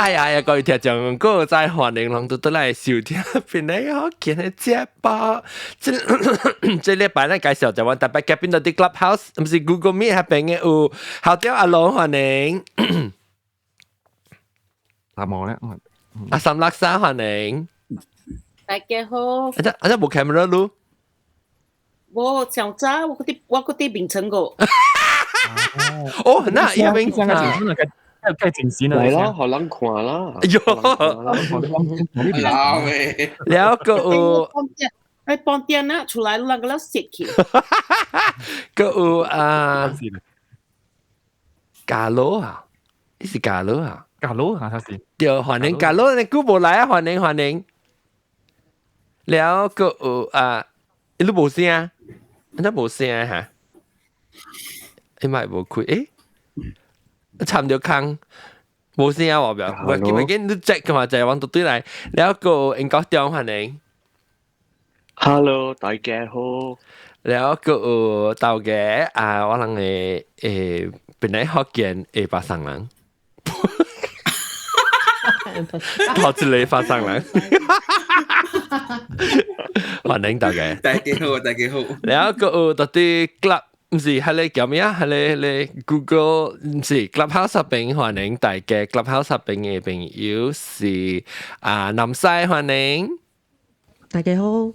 哎呀呀，各位聽眾，閣再歡迎攏都來收聽邊個好見的節目。這這禮拜咱介紹就阮特別嘉賓到佇 Clubhouse，毋是 Google Meet 彼邊的有校長阿龍歡迎。阿毛咧，阿三六三歡迎。大家好。啊這啊這無 camera 囉？無上早我閣佇眠床個。哦，那伊邊講個計前來啦，予人看啦。哎喲，老喂，了閣有，哎，放電啊，出來人個了熄去。閣有啊，加羅啊，你是加羅啊？加羅啊，他是。對，歡迎加羅，你久無來啊，歡迎歡迎。了閣有啊，你無聲，你無聲哈？你咪無開，欸？插著空，無聲話表，我記唔記你 check 噶嘛？就係往對來，了閣英國中歡迎。 Hello，大家好。了閣有頭家啊，我人的本來福建的巴生人，頭一个巴生人，歡迎大家。大家好，大家好。了閣有佇佇 club。毋是，彼个叫咩啊？彼个彼个 Google 毋是 Clubhouse 入邊歡迎大家，Clubhouse 入邊的朋友是啊南西歡迎，大家好。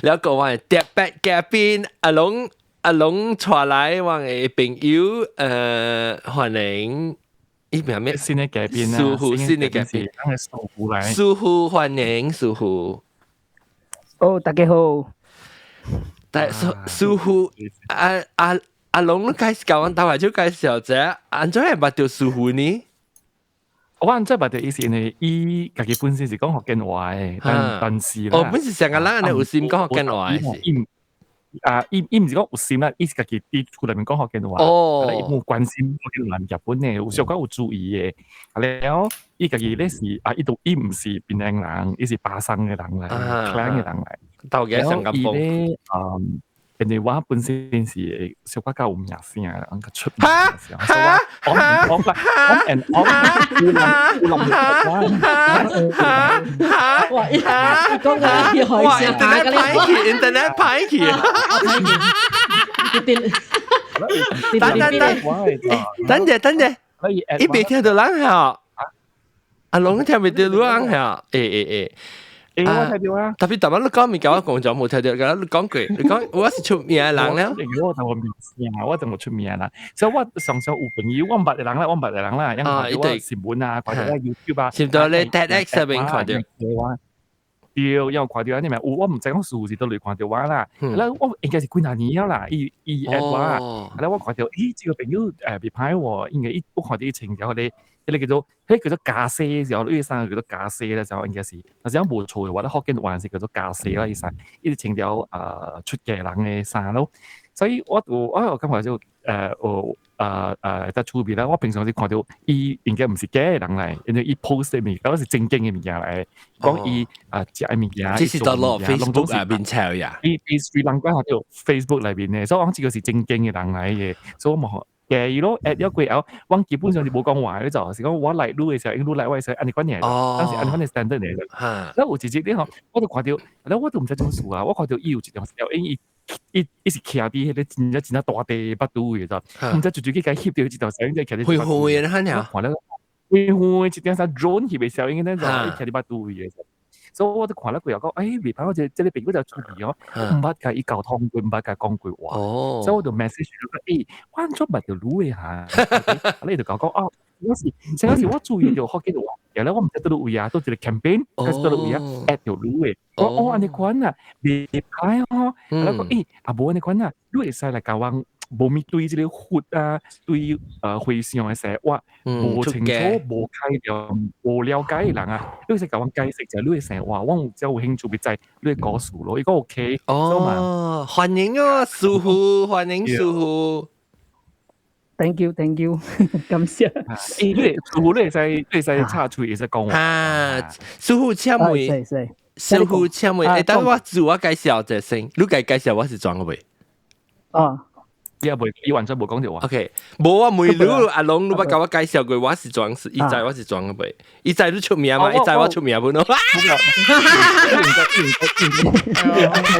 了閣我的特別嘉賓阿龍阿龍帶來我的朋友歡迎，伊名咩？新的嘉賓啊，師傅新的嘉賓，師傅來，師傅歡迎師傅。哦，大家好。但師師傅阿阿阿龍，你介紹阮頭下就介紹者，按怎會捌著師傅呢？我按怎捌著伊是因為伊家己本身是講福建話的，但但是哦，本是成個人按呢有心講福建話的是。伊啊，伊伊毋是講有心啦，伊是家己佇厝內面講福建話，哦，伊無關心福建話日本的，有小可有注意的。啊了，伊家己咧是啊，伊都伊毋是檳城人，伊是巴生的人來，克蘭的人來。到嘅上伊咧，嗯，因為我本身是小可較有名聲，較出名。哈哈哈我我我有人有人哈哈哇！伊講嘅哇！Internet 歹去，Internet 歹去，等等等，等者等者，伊未聽著人嚇，阿龍聽袂著人嚇，欸欸欸。欸，我聽著啊！特別逐擺你講物件，我講就無聽著，你講過，你講我是出名的人了。我就無名聲，我就無出名啦。所以我常常有朋友，我毋捌的人啦，我毋捌的人啦，因為我新聞啊，看著我 YouTube 啊，是到咧 TEDx 上面看著。對，因為看著按呢嘛，有我毋知講是毋是佗落看著我啦。咧我應該是幾若年了啦，伊伊 add 我，啊咧我看著，咦，這個朋友袂歹喎，應該伊我看著伊穿著彼个，彼个叫做，彼个叫做家私的時候，伊衫叫做家私咧時候，應該是，若是講無錯的話，咧福建話是叫做家私啦，伊衫，伊是穿著出家人的衫咯。所以我有我有感覺就有在厝邊啦，我平常時看著伊應該毋是假的人來，因為伊 post 的物件攏是正經的物件來，講伊啊食的物件，這是佗落 Facebook 啊面抄呀。伊伊雖然講看著 Facebook 內面的，所以我講這個是正經的人來的，所以我嘛嘅伊咯，add 了過後，我基本上是無講話的，就是講我來你的時候，𪜶來我的時候，按呢款爾，當時按呢款的 standard 來的。แล้ว有一日你吼，我就看著，了我都毋知創事啊，我看著伊有一條小影，伊伊伊是徛佇彼个真正真正大塊腹肚位的，毋知就就去共翕著一條小影，徛佇遠遠的哈爾，看了遠遠一點啥 drone 翕的小影，那種伊徛佇腹肚位的。所以我就看了過後講，欸，袂歹，我這這个朋友就趣味哦，毋捌共伊溝通過，毋捌共講過話，所以我就 message 佢講，欸，我按怎捌著你的哈？啊，你就共講，哦，我是，上次我注意著福建話，然後我毋知佗落位啊，佗一個 campaign，還是佗落位啊，add 著你的，我哦按呢款啊，袂歹哦，啊，我講，欸，啊無按呢款啊，你會使來共阮無物對這个佛啊，對和尚的生活無清楚、無概念、無了解的人啊，你會使共阮解釋一下你的生活，阮有才有興趣欲知你的故事咯。伊講 OK，哦，歡迎哦，師傅，歡迎師傅。 Thank you，Thank you，感謝。欸，你師傅你會使你會使插喙會使講話。啊，師傅請問，師傅請問，欸，等我自我介紹一下先，你家介紹我是怎個未？哦。伊也袂，伊完全無講著話。 OK，無啊，問你阿龍，你捌共我介紹過，我是裝是，伊知我是裝嘅未？伊知你出名嘛？伊知我出名本咯。應該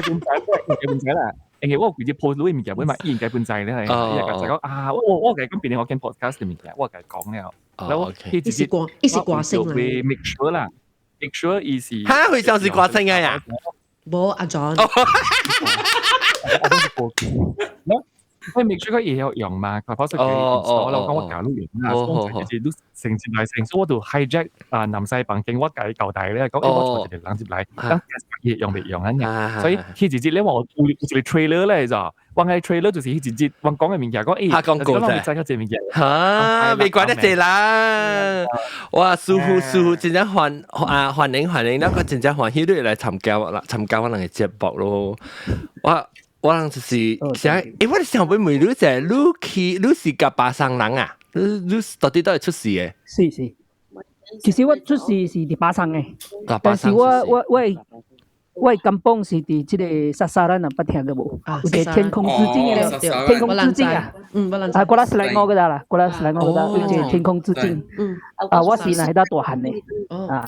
本知，應該本知啦。因為我有幾隻 post 你物件本嘛，伊應該本知咧係。伊就講啊，我共講變我見 podcast 嘅物件，我共講了。然後伊是歌，伊是歌星嚟。 make sure 啦，make sure 伊是。嚇，佢就是歌星嘅呀？無阿 John。我都是歌我 make sure 佢也有用嘛，佢跑出去 install 啦，我講我假錄用啦，所以就是都成接來成，所以我就 hijack 啊南西房間，我共伊交代咧，講我帶一個人入來，等伊用未用啊，所以佢直接咧話有一個 trailer 咧就，我個 trailer 就是佢直接我講嘅物件，講他講過啫，知個這物件，嚇，未怪得濟啦，哇，舒服舒服，真正歡啊歡迎歡迎，那個真正歡喜你來參加我啦，參加我人嘅節目咯，我人就是想，我想問問你者，你去你是佮巴生人啊？你到底佗位出世嘅？是是，其實我出世是佇巴生嘅，但是我甘榜是佇這個沙沙蘭啊，捌聽過無？有個天空之鏡嘅，天空之鏡啊，啊，瓜拉斯萊奧嗰度啦，瓜拉斯萊奧嗰度有一個天空之鏡，啊，我是佇彼搭大漢的，啊。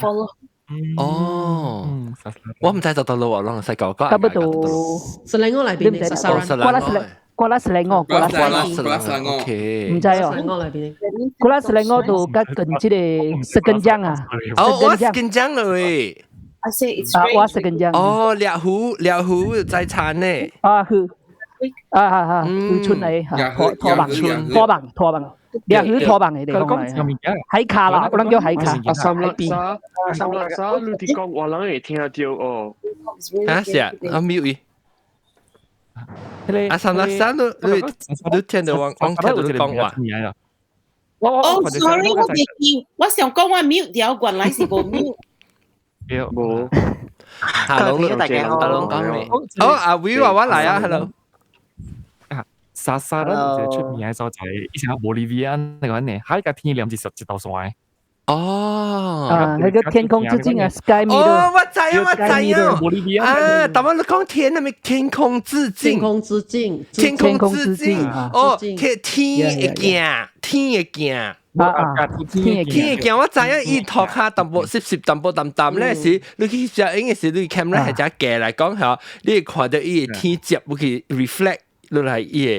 哦，我毋知就到路啊，攏使講講。差不多。是來我內邊的，瓜拉斯萊，瓜拉斯萊奧，瓜拉斯萊奧，OK。毋知哦。我內邊。瓜拉斯萊奧就較近這個石根江啊。哦，我石根江了喂。啊，我石根江。哦，獵虎，獵虎在餐呢。啊，去。啊啊啊！漁村嚟嚇，拖網，拖網，拖網。掠魚拖網嘅地方嚟，海卡啦，我諗叫海卡。啊，三粒沙，三粒沙，你佇講話人會聽著哦。啊是啊，啊 mute 伊。啊，三粒沙，你聽到我聽到你講話。哦，sorry，我未記，我想講我 mute 掉，原來是無 mute。無。阿龍，阿龍講咩？哦，阿 V 話我來啊，hello。沙沙啦，就出名嘅所在，以前玻利維亞那個呢，喺個天兩隻十一道線。哦，啊，那個天空之鏡啊，Sky Mirror。哦，我知啊，我知啊。玻利維亞啊，但我你講天那咩天空之鏡？天空之鏡，天空之鏡。哦，天天的鏡，天的鏡。啊啊，天的鏡，我知影伊塗跤淡薄濕濕淡薄淡淡咧時，你去攝影嘅時，你 camera 係只鏡來講嚇，你會看著伊的天接去 reflect 落來伊個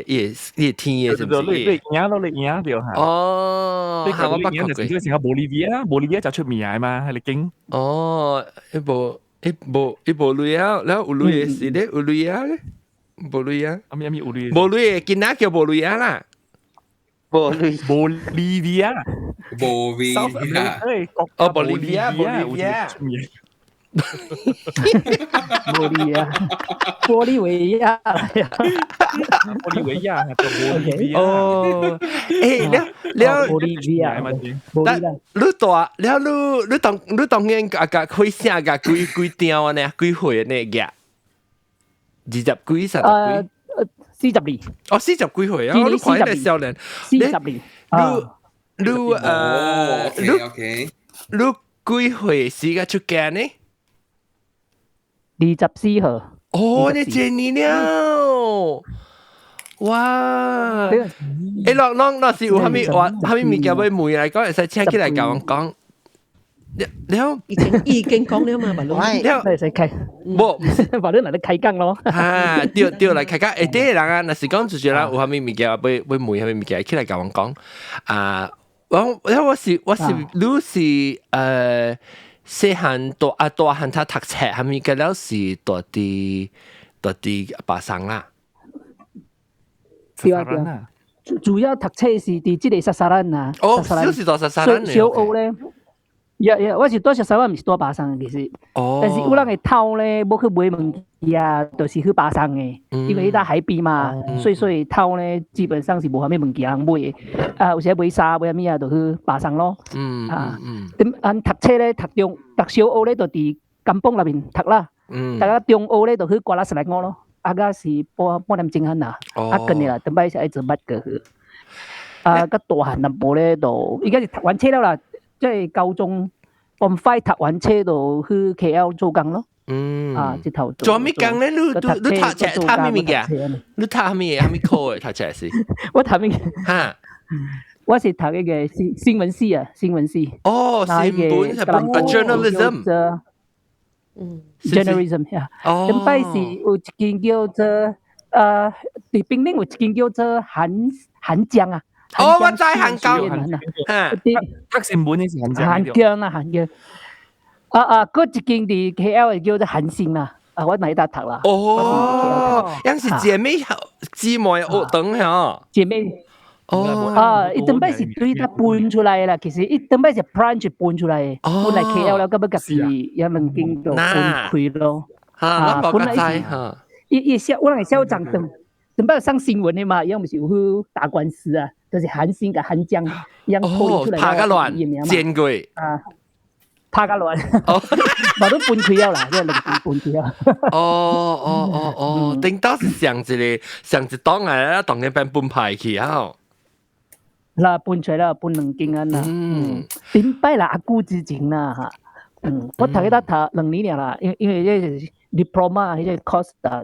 天嘅，是毋是？你影咯，你影著嚇。哦，你我捌看過。這個成個玻利維亞，玻利維亞就出名嘛，係你經。哦，伊無伊無伊無鐳啊，了有鐳嘅是咧，有鐳啊咧，無鐳啊。啊咪啊咪有鐳。無鐳嘅，囡仔叫無鐳啊啦。無鐳。玻利維亞。玻利維亞。哦，玻利維亞，玻利維亞。玻利亞，玻利維亞，玻利維亞，玻利維亞。哦，欸，了了，玻利維亞，但你大了，你當然啊個開聲個幾幾點啊呢？幾歲呢？個二十幾、三十幾？42。哦，四十幾歲啊！你看你少年，42。你你幾歲時個出嫁呢？ 24號。哦，你這年了，哇！欸，攏攏若是有啥物話，啥物物件欲問來講，會使請起來共阮講。了了，已經講了嘛，嘛攏。了，會使開。無，無你來咧開講咯。啊，對對，來開講。欸，啲人啊，若是講就是啦，有啥物物件欲欲問啥物物件，起來共阮講。啊，我是你是細漢大啊大漢他讀冊，係咪個了是蹛佇巴生啦？對啊對啊，主要讀冊是佇這個沙沙蘭啊。哦，就是蹛沙沙蘭。小學咧，呀呀，我是蹛沙沙蘭，毋是蹛巴生其實。哦。但是有人的頭咧，欲去買物件，就是去巴生的，因為彼搭海邊嘛，所以頭咧基本上是無啥物物件通買的。啊，有時買衫買啥物啊，就去巴生咯。啊，點按讀冊咧，讀中讀小學咧，就佇甘榜內面讀啦。讀到中學咧，就去瓜拉斯萊奧咯。啊，個是半半點鐘啦。啊，近的啦，頂擺是愛坐捌過去。啊，較大漢淡薄咧，就應該是讀完冊了啦。即係高中，form five 讀完冊就去 KL 做工咯。啊，這頭做咩工咧？你讀冊讀咩物件？你讀咩啥物科嘅讀冊是？我讀咩？哈，我是讀彼個新聞系啊，新聞系。哦，新聞係本 journalism。journalism 呀。頂擺是有一間叫做佇檳城有一間叫做韓江啊。哦，我知韓江。讀新聞的是韓江。韓江啊，韓江。啊啊，閣一間佇 KL 的叫做韓星啦。啊，我嘛彼搭讀啦。哦，樣是姐妹姊妹學堂嚇。姐妹。哦。啊，伊頂擺是對搭搬出來啦，其實伊頂擺是 branch 搬出來的，本來 KL 了，到尾家己也兩間就分開咯。啊，本來是。伊校，我人校長頂擺上新聞的嘛，伊毋是有去打官司啊，就是韓星佮韓江一樣脫離出來。拍甲亂，見過。啊。拍甲亂，嘛都分開了啦，這兩間分開了。哦哦哦哦，頂到是上一個上一檔來，當然變分派去啊。啦，分出來了，分兩間啊啦。頂擺啦，阿久之前啦哈。我讀彼搭讀2年啦，因為這是 diploma 彼個 course 啊，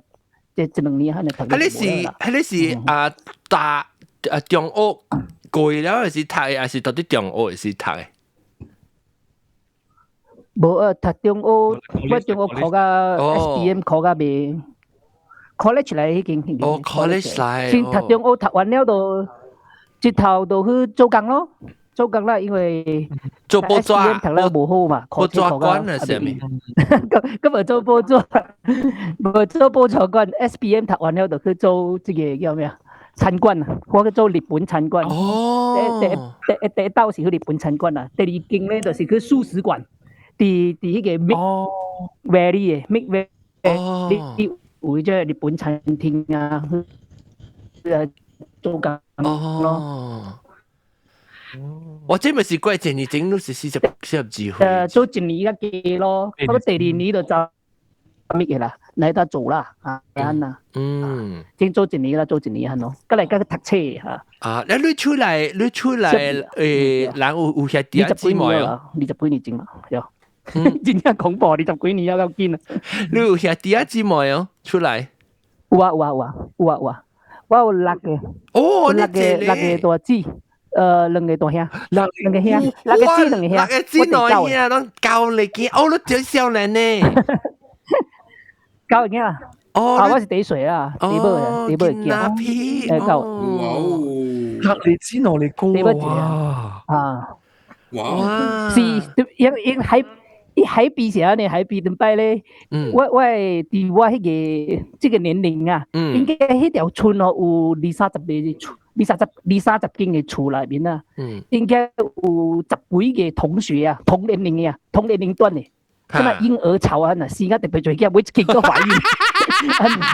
這一兩年可能讀。彼個是啊大啊中學過了還是讀的，還是到底中學是讀的？無啊，讀中學，我中學考甲 SPM 考甲袂，college 來彼間。哦，college 來。先讀中學讀完了就，這頭就去做工咯，做工啦，因為做報紙 SPM 讀了無好嘛，報紙館啊，啥物？咁無做報紙，無做報紙館，SPM 讀完了就去做這個叫咩啊？餐館啊，我去做日本餐館。哦。第一道是去日本餐館啊，第二間咧就是去素食館。佇彼個 Mid Valley 的 Mid Valley 有彼個日本餐廳啊，做工咯。我這咪是過一年前，你是42歲。做一年較加咯，我第二年就走物個啦，來搭做啦，啊，按啦。先做一年啦，做一年咯，過來佮去讀冊嚇。啊，你出來，人有兄弟姊妹哦？ 20幾年前啦，對。真正恐怖，20幾年了夠緊啊！你有兄弟姊妹哦？出來？有啊有啊有啊有啊有啊！我有六個。哦，六個六個大姊，兩個大兄，兩個兄，六個姊兩個兄，六個姊兩兄，攏九個囝，哦，你最少年呢？九個囝啊！哦，啊，我是第一歲啊，第尾啊，第尾囝。九。六個姊兩個哥哇！啊！哇！是，因海。伊海邊是按呢，海邊頂擺咧，我佇我彼個這個年齡啊，應該彼條村哦有二三十個厝，二三十間的厝內面啊，應該有十幾個同學啊，同年齡的啊，同年齡段的，什麼嬰兒潮啊，若生啊特別濟囝，每一間都懷孕。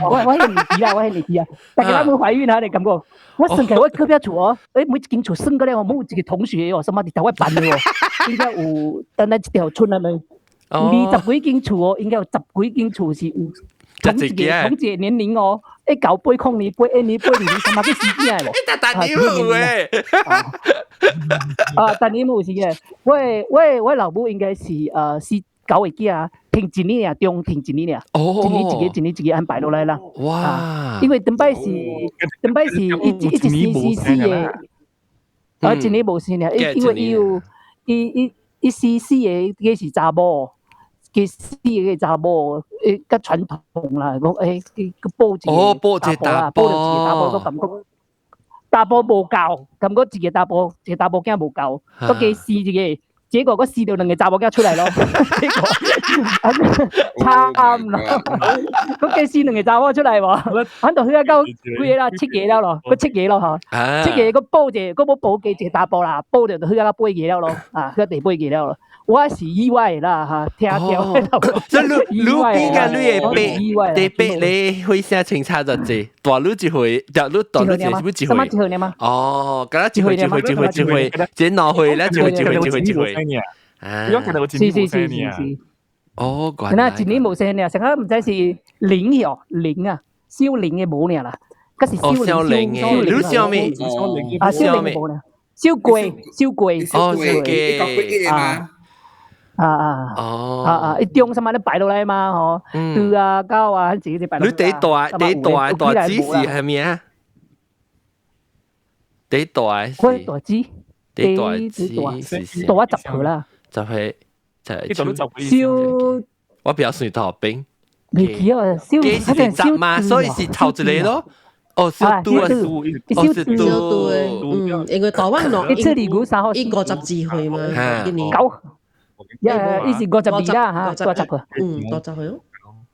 我彼年紀啦，我彼年紀啊，大家攏懷孕啊，你感覺？我算起來我隔壁厝哦，每一間厝算過來哦，每有一個同學哦，什麼佇台灣辦的哦，應該有單單一條村內面。20幾間厝哦，應該有十幾間厝是有同一個年齡哦，1980年、81年、82年，什麼去生囝的無？逐年有誒。啊，逐年有是嘅。我老母應該是生九個囝，停一年爾，中停一年爾。哦。一年一個，一年一個安排落來啦。哇！因為頂擺是一直生生四個，啊，一年無生爾，因為伊有伊生四個，個是查某。佢四個查某，較傳統啦，講去抱一個查埔啦，抱著一個查埔，閣感覺查埔無夠，感覺一個查埔一個查某囝無夠，閣加生一個，結果閣生著兩個查某囝出來咯，結果慘咯，閣加生兩個查某出來無，反正彼個到幾個啦，七個了咯，閣七個咯吼，七個閣抱一個，閣欲抱加一個查埔啦，抱著就彼個到八個了咯，啊，彼第八個了咯。我是意外啦嚇，聽聽。所以你比較你的八，第八你歲聲清差就濟，大你一歲，大你大你一歲，是一歲？什麼一歲嗎？哦，敢若一歲一歲一歲一歲，這兩歲咧一歲一歲一歲一歲。啊，是。哦，那一年無生爾，上下毋知是零哦，零啊，小零的無爾啦，閣是小零的，你小咩？啊，小零的無爾，小過小過，哦，小過啊。啊啊哦啊啊！一中什麼都擺落來嘛，吼，豬啊、狗啊，自己擺落。你第一大子是係咩啊？第一大我大子，第一大子是大我10歲啦。10歲就係燒。我比較算頭兵。未記啊，燒幾是十嘛，所以是頭一個咯。哦，小拄啊，哦是拄，嗯，因為台灣落，一次二股三號，伊52歲嘛，今年九，伊是52啦嚇，50歲，嗯，50歲咯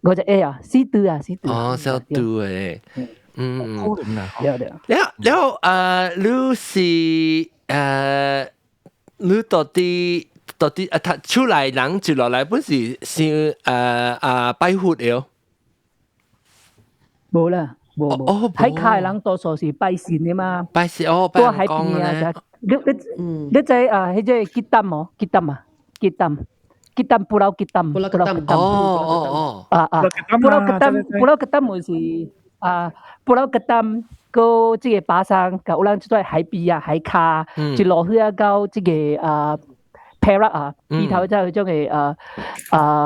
，50啊，四拄啊，四拄。哦，小拄誒，嗯，對對。了了，你是你到底啊，他出來人就落來本是先拜佛的。無啦。無無，海跤的人多數是拜神的嘛。拜神哦，拜海邊啊，你知啊？彼個吉擔哦，吉擔啊，吉擔，吉擔 Pulau Ketam，Pulau Ketam。哦哦哦。啊啊，Pulau Ketam，Pulau Ketam 就是啊，Pulau Ketam，閣這個巴生，佮有人出來海邊啊，海跤，一路去啊到這個啊。Perak 啊，裡頭才有種的啊，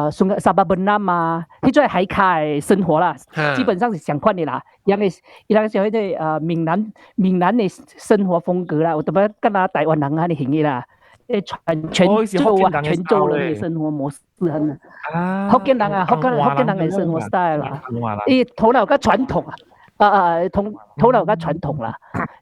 Sabak Bernam 啊，彼種海跤的生活啦，基本上是相款的啦。伊人的伊人是彼個閩南的生活風格啦，有淡薄敢若台灣人按呢型的啦，泉州啊，泉州人的生活模式很福建人啊，福建人的生活 style 啦，伊頭腦較傳統啊。啊啊，頭腦較傳統啦。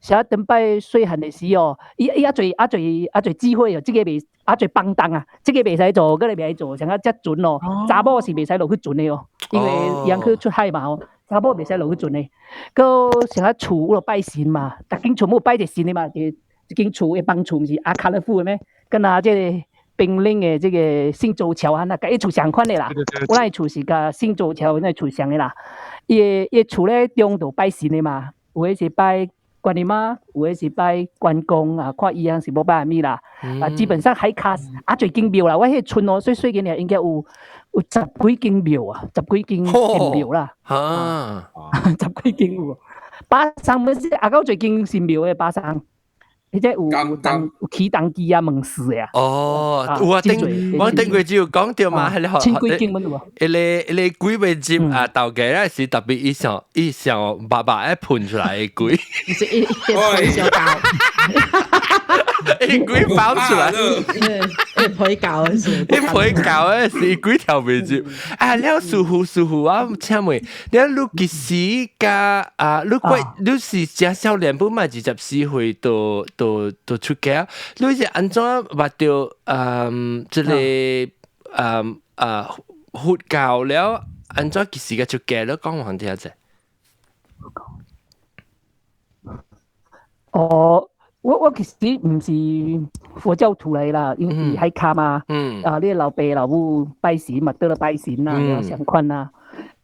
啥頂擺細漢的時候，伊猶濟智慧哦，這個袂猶濟放蕩啊，這個袂使做，嗰個袂使做，像啊這船哦，查某是袂使落去船的哦，因為人去出海嘛吼，查某袂使落去船的。閣像啊厝有拜神嘛，逐間厝有拜一個神的嘛，一間厝的房厝毋是阿卡樂夫的咩？敢若這個平嶺的這個新洲橋按呢，佮伊厝相款的啦。我咱的厝是佮新洲橋那厝相的啦。伊的厝咧中就拜神的嘛，有的是拜觀音媽，有的是拜關公啊，看伊樣是欲拜啥物啦。啊，基本上海跤猶濟間廟啦，我彼個村哦，細細間爾應該有十幾間廟啊，十幾間廟啦。啊，十幾間有。巴生本是猶夠濟間神廟的巴生。彼個有起重機啊，門市的啊。哦，有啊，頂我頂過只有講著嘛，彼個千幾間有無？一個鬼袂入啊，頭家咧是特別伊想白白一噴出來的鬼，是一一小狗，一鬼爆出來，一皮狗的是，一皮狗的是鬼條袂入。啊，了師傅師傅，我請問，了你幾時佮啊？你過你是誠少年本嘛？24歲就出家，你是按怎捌著這個佛教了？按怎幾時個出家？你講予聽者。哦，我其實毋是佛教徒來啦，因為海跤嘛，啊，你老爸老母拜神嘛，倒來拜神啦，相款啦，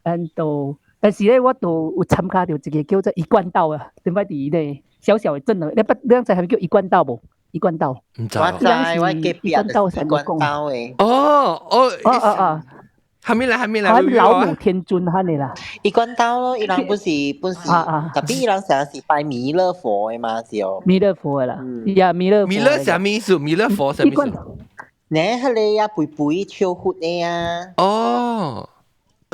咱都，但是咧，我都有參加著一個叫做一貫道啊，頂擺佇咧小小的鎮咯，你捌你知啥物叫一貫道無？一貫道，毋知。我知，我隔壁就是一貫道的。哦哦哦哦哦，還沒來，還沒來。老母天尊按呢啦。一貫道咯，伊人本是，特別伊人成日是拜彌勒佛的嘛，是哦。彌勒佛的啦，呀彌勒。彌勒啥物意思？彌勒佛啥物意思？呢，彼個啊，肥肥笑佛的啊。哦，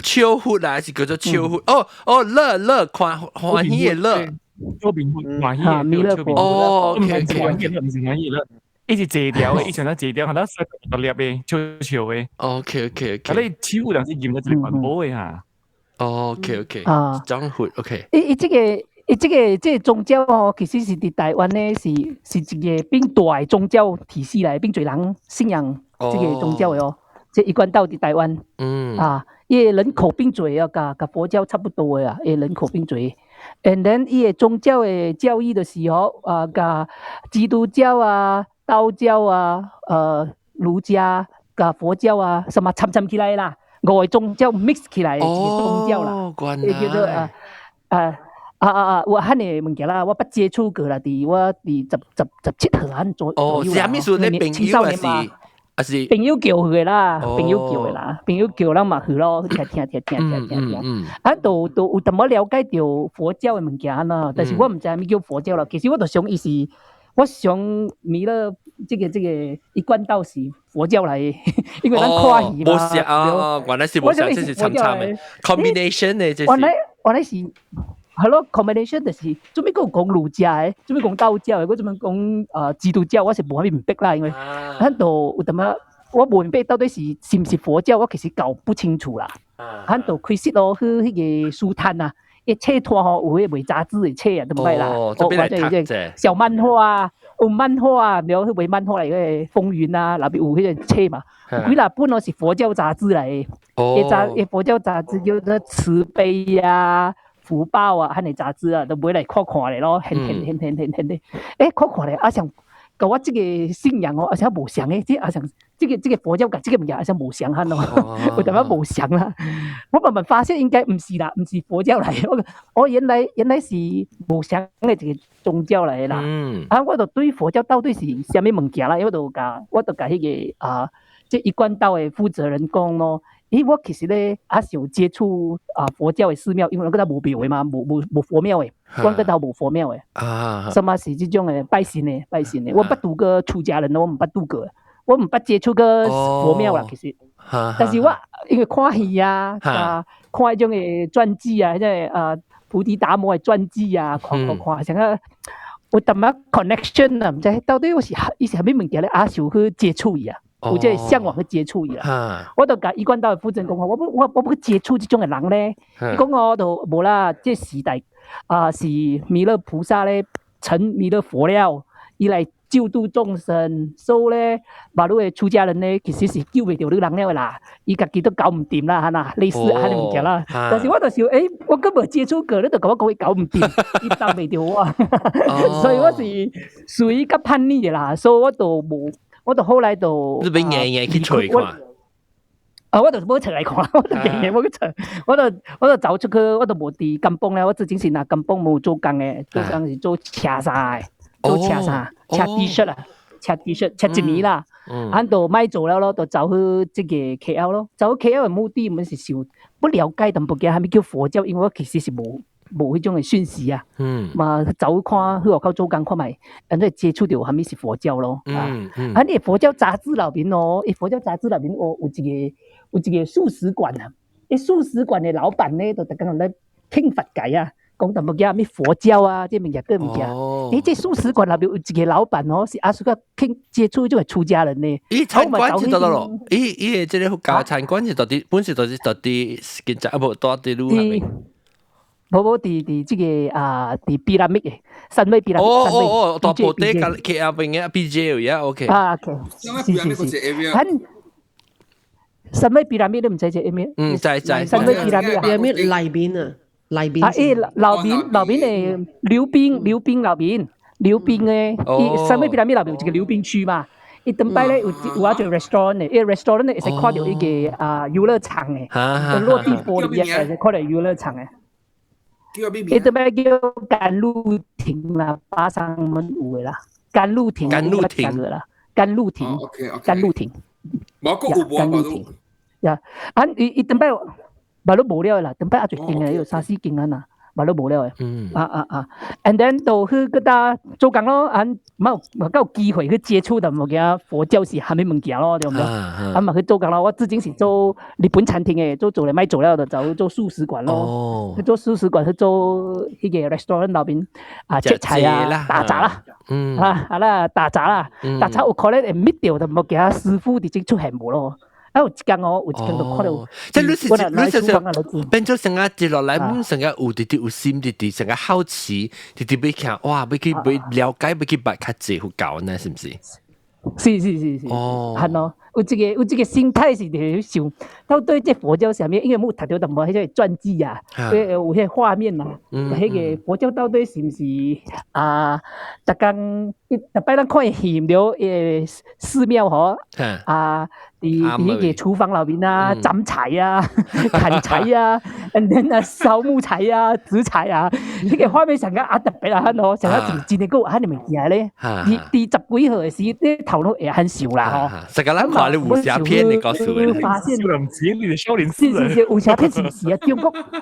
笑佛啊，是叫做笑佛。哦哦，樂樂歡歡喜的樂。笑面佛歡喜的彌勒佛。哦，毋是歡喜的，毋是歡喜的，伊是坐條的，伊像咱坐條，可能細獨立的，笑笑的。 OK。啊，你手人是認得一個環保的哈。 OK，啊，講佛 OK。伊這個宗教哦，其實是佇台灣呢，是一個變大的宗教體系來，變濟人信仰這個宗教的哦。這一貫道佇台灣，啊，伊的人口變濟啊，佮佛教差不多的啊，伊人口變濟。And then 伊的宗教的教義就是吼，啊，佮基督教啊、道教啊、儒家、佮佛教啊，什麼摻摻起來啦，五個宗教 mix 起來的一個宗教啦，叫做啊啊啊啊！有按呢物件啦，我捌接觸過啦，佇我佇17歲按左哦，右啥物事？你朋友還是還是朋友叫去的啦，朋友叫的啦，朋友叫咱嘛去咯，聽聽聽聽聽聽聽，啊，都有淡薄了解著佛教的物件啦，但是我毋知啥物叫佛教啦。其實我就想伊是，我想彌勒這個一貫道是佛教來的，因為咱看戲嘛。無是啊，原來是無是，這是參參的 combination 的，這是。原來是係咯，combination 就是做咩講講儒家的，做咩講道教的，我做咩講基督教，我是無啥物明白啦，因為咱都有淡仔，我無明白到底是毋是佛教，我其實搞不清楚啦。咱就開始咯，去彼個書攤啊，伊冊攤吼有彼賣雜誌的冊啊，都毋捌啦。哦，這邊來讀者。小漫畫啊，有漫畫啊，然後去賣漫畫來個風雲啊，內邊有彼個冊嘛。幾若本攏是佛教雜誌來的。伊雜伊佛教雜誌叫做慈悲啊、福報啊，彼个雜誌啊，都買來看看咧咯，現現現現現現咧。看看咧，啊像佮我這個信仰哦，啊像無相的，這啊像這個佛教佮這個物件啊像無相仝咯，有淡仔無相啦。我慢慢發現應該毋是啦，毋是佛教來的。我原來是無相的一個宗教來的啦。啊，我就對佛教到底是啥物物件啦，我就共彼個啊，這一貫道的負責人講咯。咦，我其實咧也是有接觸啊佛教的寺廟，因為阮閣頭無廟的嘛，無佛廟的，阮閣頭無佛廟的。什麼是這種的拜神的拜神的？我捌拄過出家人，我毋捌拄過，我毋捌接觸過佛廟啦，其實。但是我因為看戲啊，啊，看彼種的傳記啊，彼個啊菩提達摩的傳記啊，看看看，啥個有淡仔 connection 啊，毋知到底我是伊是啥物物件咧，也想去接觸伊啊。有這個嚮往去接觸伊啦，我就共一貫道的負責人講，我欲去接觸這種的人咧，伊講哦，就無啦，這時代啊是彌勒菩薩咧成彌勒佛了，伊來救度眾生，所以咧，馬路的出家人咧，其實是救袂著你人了的啦，伊家己都搞毋掂啦，哈啦，類似按呢物件啦。但是我就想，我閣無接觸過，你就共我講伊搞毋掂，伊當袂著我，所以我是屬於較叛逆的啦，所以我就無。我就後來就你欲硬硬去揣看。啊！我就無揣來看，我就硬硬無去揣，我就走出去，我就無佇甘榜咧。我之前是若甘榜無做工的，做工是做車衫的，做車衫，車 T-shirt 啊，車 T-shirt，車一年啦。啊，就莫做了咯，就走去這個 KL 咯。走去 KL 的目的，毋是想欲了解淡薄仔，啥物叫佛教，因為我其實是無彼種的訊息啊。嘛，走看去外口做工看覓，按呢接觸著啥物是佛教咯。啊，你佛教雜誌內面哦，伊佛教雜誌內面哦，有一個素食館啊，伊素食館的老闆咧，就逐工咧聽佛偈啊，講淡薄仔啥物佛教啊，這物件個物件。這素食館內面有一個老闆哦，是阿叔個肯接觸這個出家人呢。伊餐館是佗落咯？伊伊個這個佛教餐館是佗佇，本是佗佇佗佇警察啊，無佗佇路下面。無無佇這個啊，佇 pyramid 的，Sunway pyramid。哦哦哦，大埔底甲 KL 邊嘅 PJ 有呀，OK。啊，OK。是是是。很。Sunway pyramid 你毋知這咩？嗯，知知。 Sunway pyramid pyramid 內面啊，內面。啊，樓面樓面的溜冰溜冰樓面溜冰的，伊 Sunway pyramid 內面有一個溜冰區嘛。伊當擺咧有一個 restaurant 的，伊 restaurant 咧會使看著一個啊遊樂場的，落地玻璃啊，會使看著遊樂場的。伊當擺叫甘露亭啦，巴生門有的啦，甘露亭。甘露亭啦，甘露亭。甘露亭。無閣有無？甘露亭。呀，啊，伊當擺馬路無了啦，當擺也濟間的，有三四間啊呐，馬路無了的。啊啊啊！And then 就去閣搭做工咯，啊，冇冇夠機會去接觸的物件，佛教是啥物物件咯，對毋對？啊嘛去做工咯，我之前是做日本餐廳的，做做咧莫做了，就走做素食館咯。去做素食館，去做彼個 restaurant 內面啊，切菜啊，打雜啦。啊啊啦，打雜啦，打雜有可能會覓著的物件，師傅佇這出現無咯。啊，有一工哦，有一工就看著，即你是變做成個接落來，阮成個有直直有心，直直成個好奇，直直欲看，哇，欲去欲了解，欲去捌較濟佛教呢，是毋是？是是是是，係咯，有這個心態是佇想，到底這佛教啥物？因為有讀著淡薄彼個傳記啊，有彼個畫面嘛，彼個佛教到底是毋是啊？逐工逐擺咱看戲毋著，寺廟吼，啊，佇彼個廚房內面啊，斬柴啊，砍柴啊，and then 啊燒木材啊，煮菜啊，彼個畫面上個啊特別啊，吼，上個真真個有按呢物件咧。佇十幾歲時，你頭腦會很想啦，吼。實個咱看你武俠片的告訴你。發現少林寺，你哋少林寺。是是是，武俠片是毋是啊？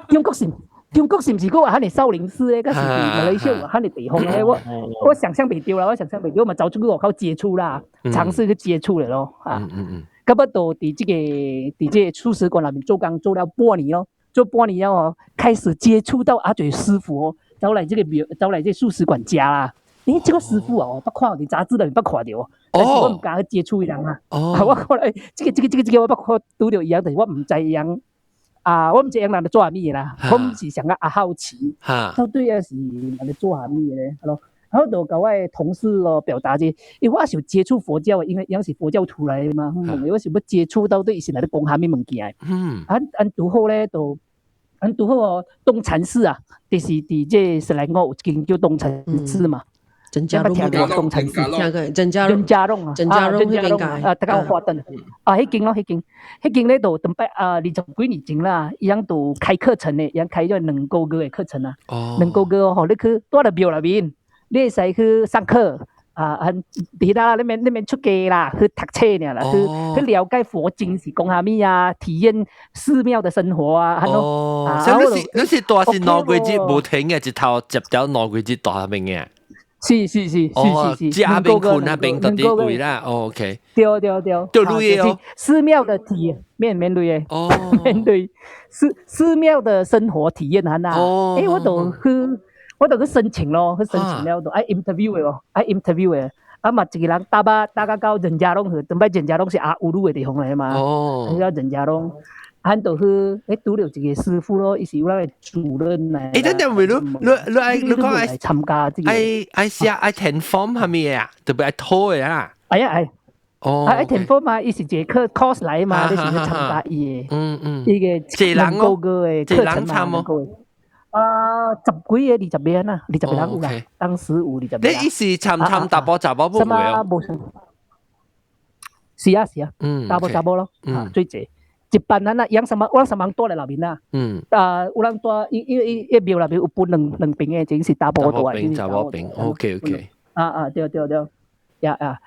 中國是。中國是毋是閣有遐爾少林寺咧？閣是佇馬來西亞有遐爾地方咧？我想象袂著啦，我想象袂著，我嘛走出去外口接觸啦，嘗試去接觸咧咯，啊。到尾就佇這個素食館內面做工做了半年咯，做半年了哦，開始接觸到阿濟師傅哦，走來這個廟，走來這個素食館食啦。咦，這個師傅啊，我捌看佇雜誌內面捌看著，但是我毋敢去接觸伊人啊。我看來，這個我捌看拄著伊人，但是我毋知伊人啊，我毋知伊人咧做啥物的啦。我毋是想啊好奇，到底啊是人咧做啥物的咧？係咯。然後就共我的同事咯表達者，因為我是有接觸佛教的，因為伊是佛教徒來的嘛，我是欲接觸到底伊是來咧講啥物物件的。按拄好咧，就按拄好哦，東禪寺啊，就是佇這個雪蘭莪有一間叫東禪寺嘛。陳家龍，聽過東禪寺？聽過陳家陳家龍啊，陳家龍彼邊啊，大家花燈啊，彼間咯，彼間咧就當擺啊，20幾年前啦，伊翁就開課程的，伊翁開咗2個月的課程啊，兩個月哦，予你去蹛佇廟內面，你會使去上課啊，很佇啦，你免出家啦，去讀冊爾啦，去了解佛經是講啥物啊，體驗寺廟的生活啊，按咯。哦，所以你是蹛是兩個月無停嘅，一頭接掉兩個月蹛彼邊嘅。是是是是是是，食邊睏彼邊到佇位啦，哦，OK。對對對，對鐳的哦。寺廟的體驗，免免鐳的，免鐳，寺廟的生活體驗按那。欸，我就去申請咯，去申請了就愛 interview 的哦，愛 interview 的。啊嘛，一個人搭巴搭甲到仁嘉隆去，當擺仁嘉隆是阿烏魯的地方來嘛。到仁嘉隆，咱就去，欸，拄著一個師傅咯，伊是阮的主任來。欸，等陣會你愛你講愛參加這個。愛寫愛填 form 係咪啊？特別愛討的啊。哎呀哎。哦。愛填 form 嘛，伊是一個課 course 來嘛，你是去參加伊的。伊個兩個月的課程嘛。啊，十幾個20個啦，20個人有啦，當時有20個。你伊是參參查埔查某不會哦？是啊是啊，查埔查某咯，最濟。一般咱啊，養什麼？我什麼人蹛佇內面啊？啊，有人蹛，因伊廟內面有分兩邊的，一間是查埔蹛，一間是查某邊。OK OK。啊啊，對對對，呀呀，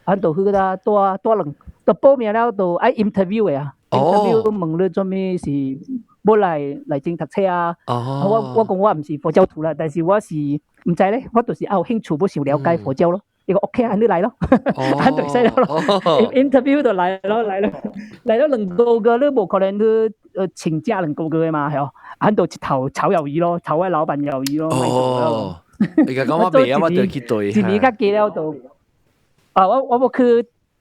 咱就去甲蹛蹛兩，就報名了就愛 interview 的啊，interview 問你做物是欲來來這讀冊啊？我講我毋是佛教徒啦，但是我是毋知咧，我就是有興趣欲想了解佛教咯。伊講 OK 啊，你來咯，按就會使了咯。interview 就來咯，來咯，來了兩個月，你無可能去請假兩個月嘛，係哦。按就一頭炒魷魚咯，炒我老闆魷魚咯。哦，你講我袂啊，我就去對。一年較加了就，啊，我欲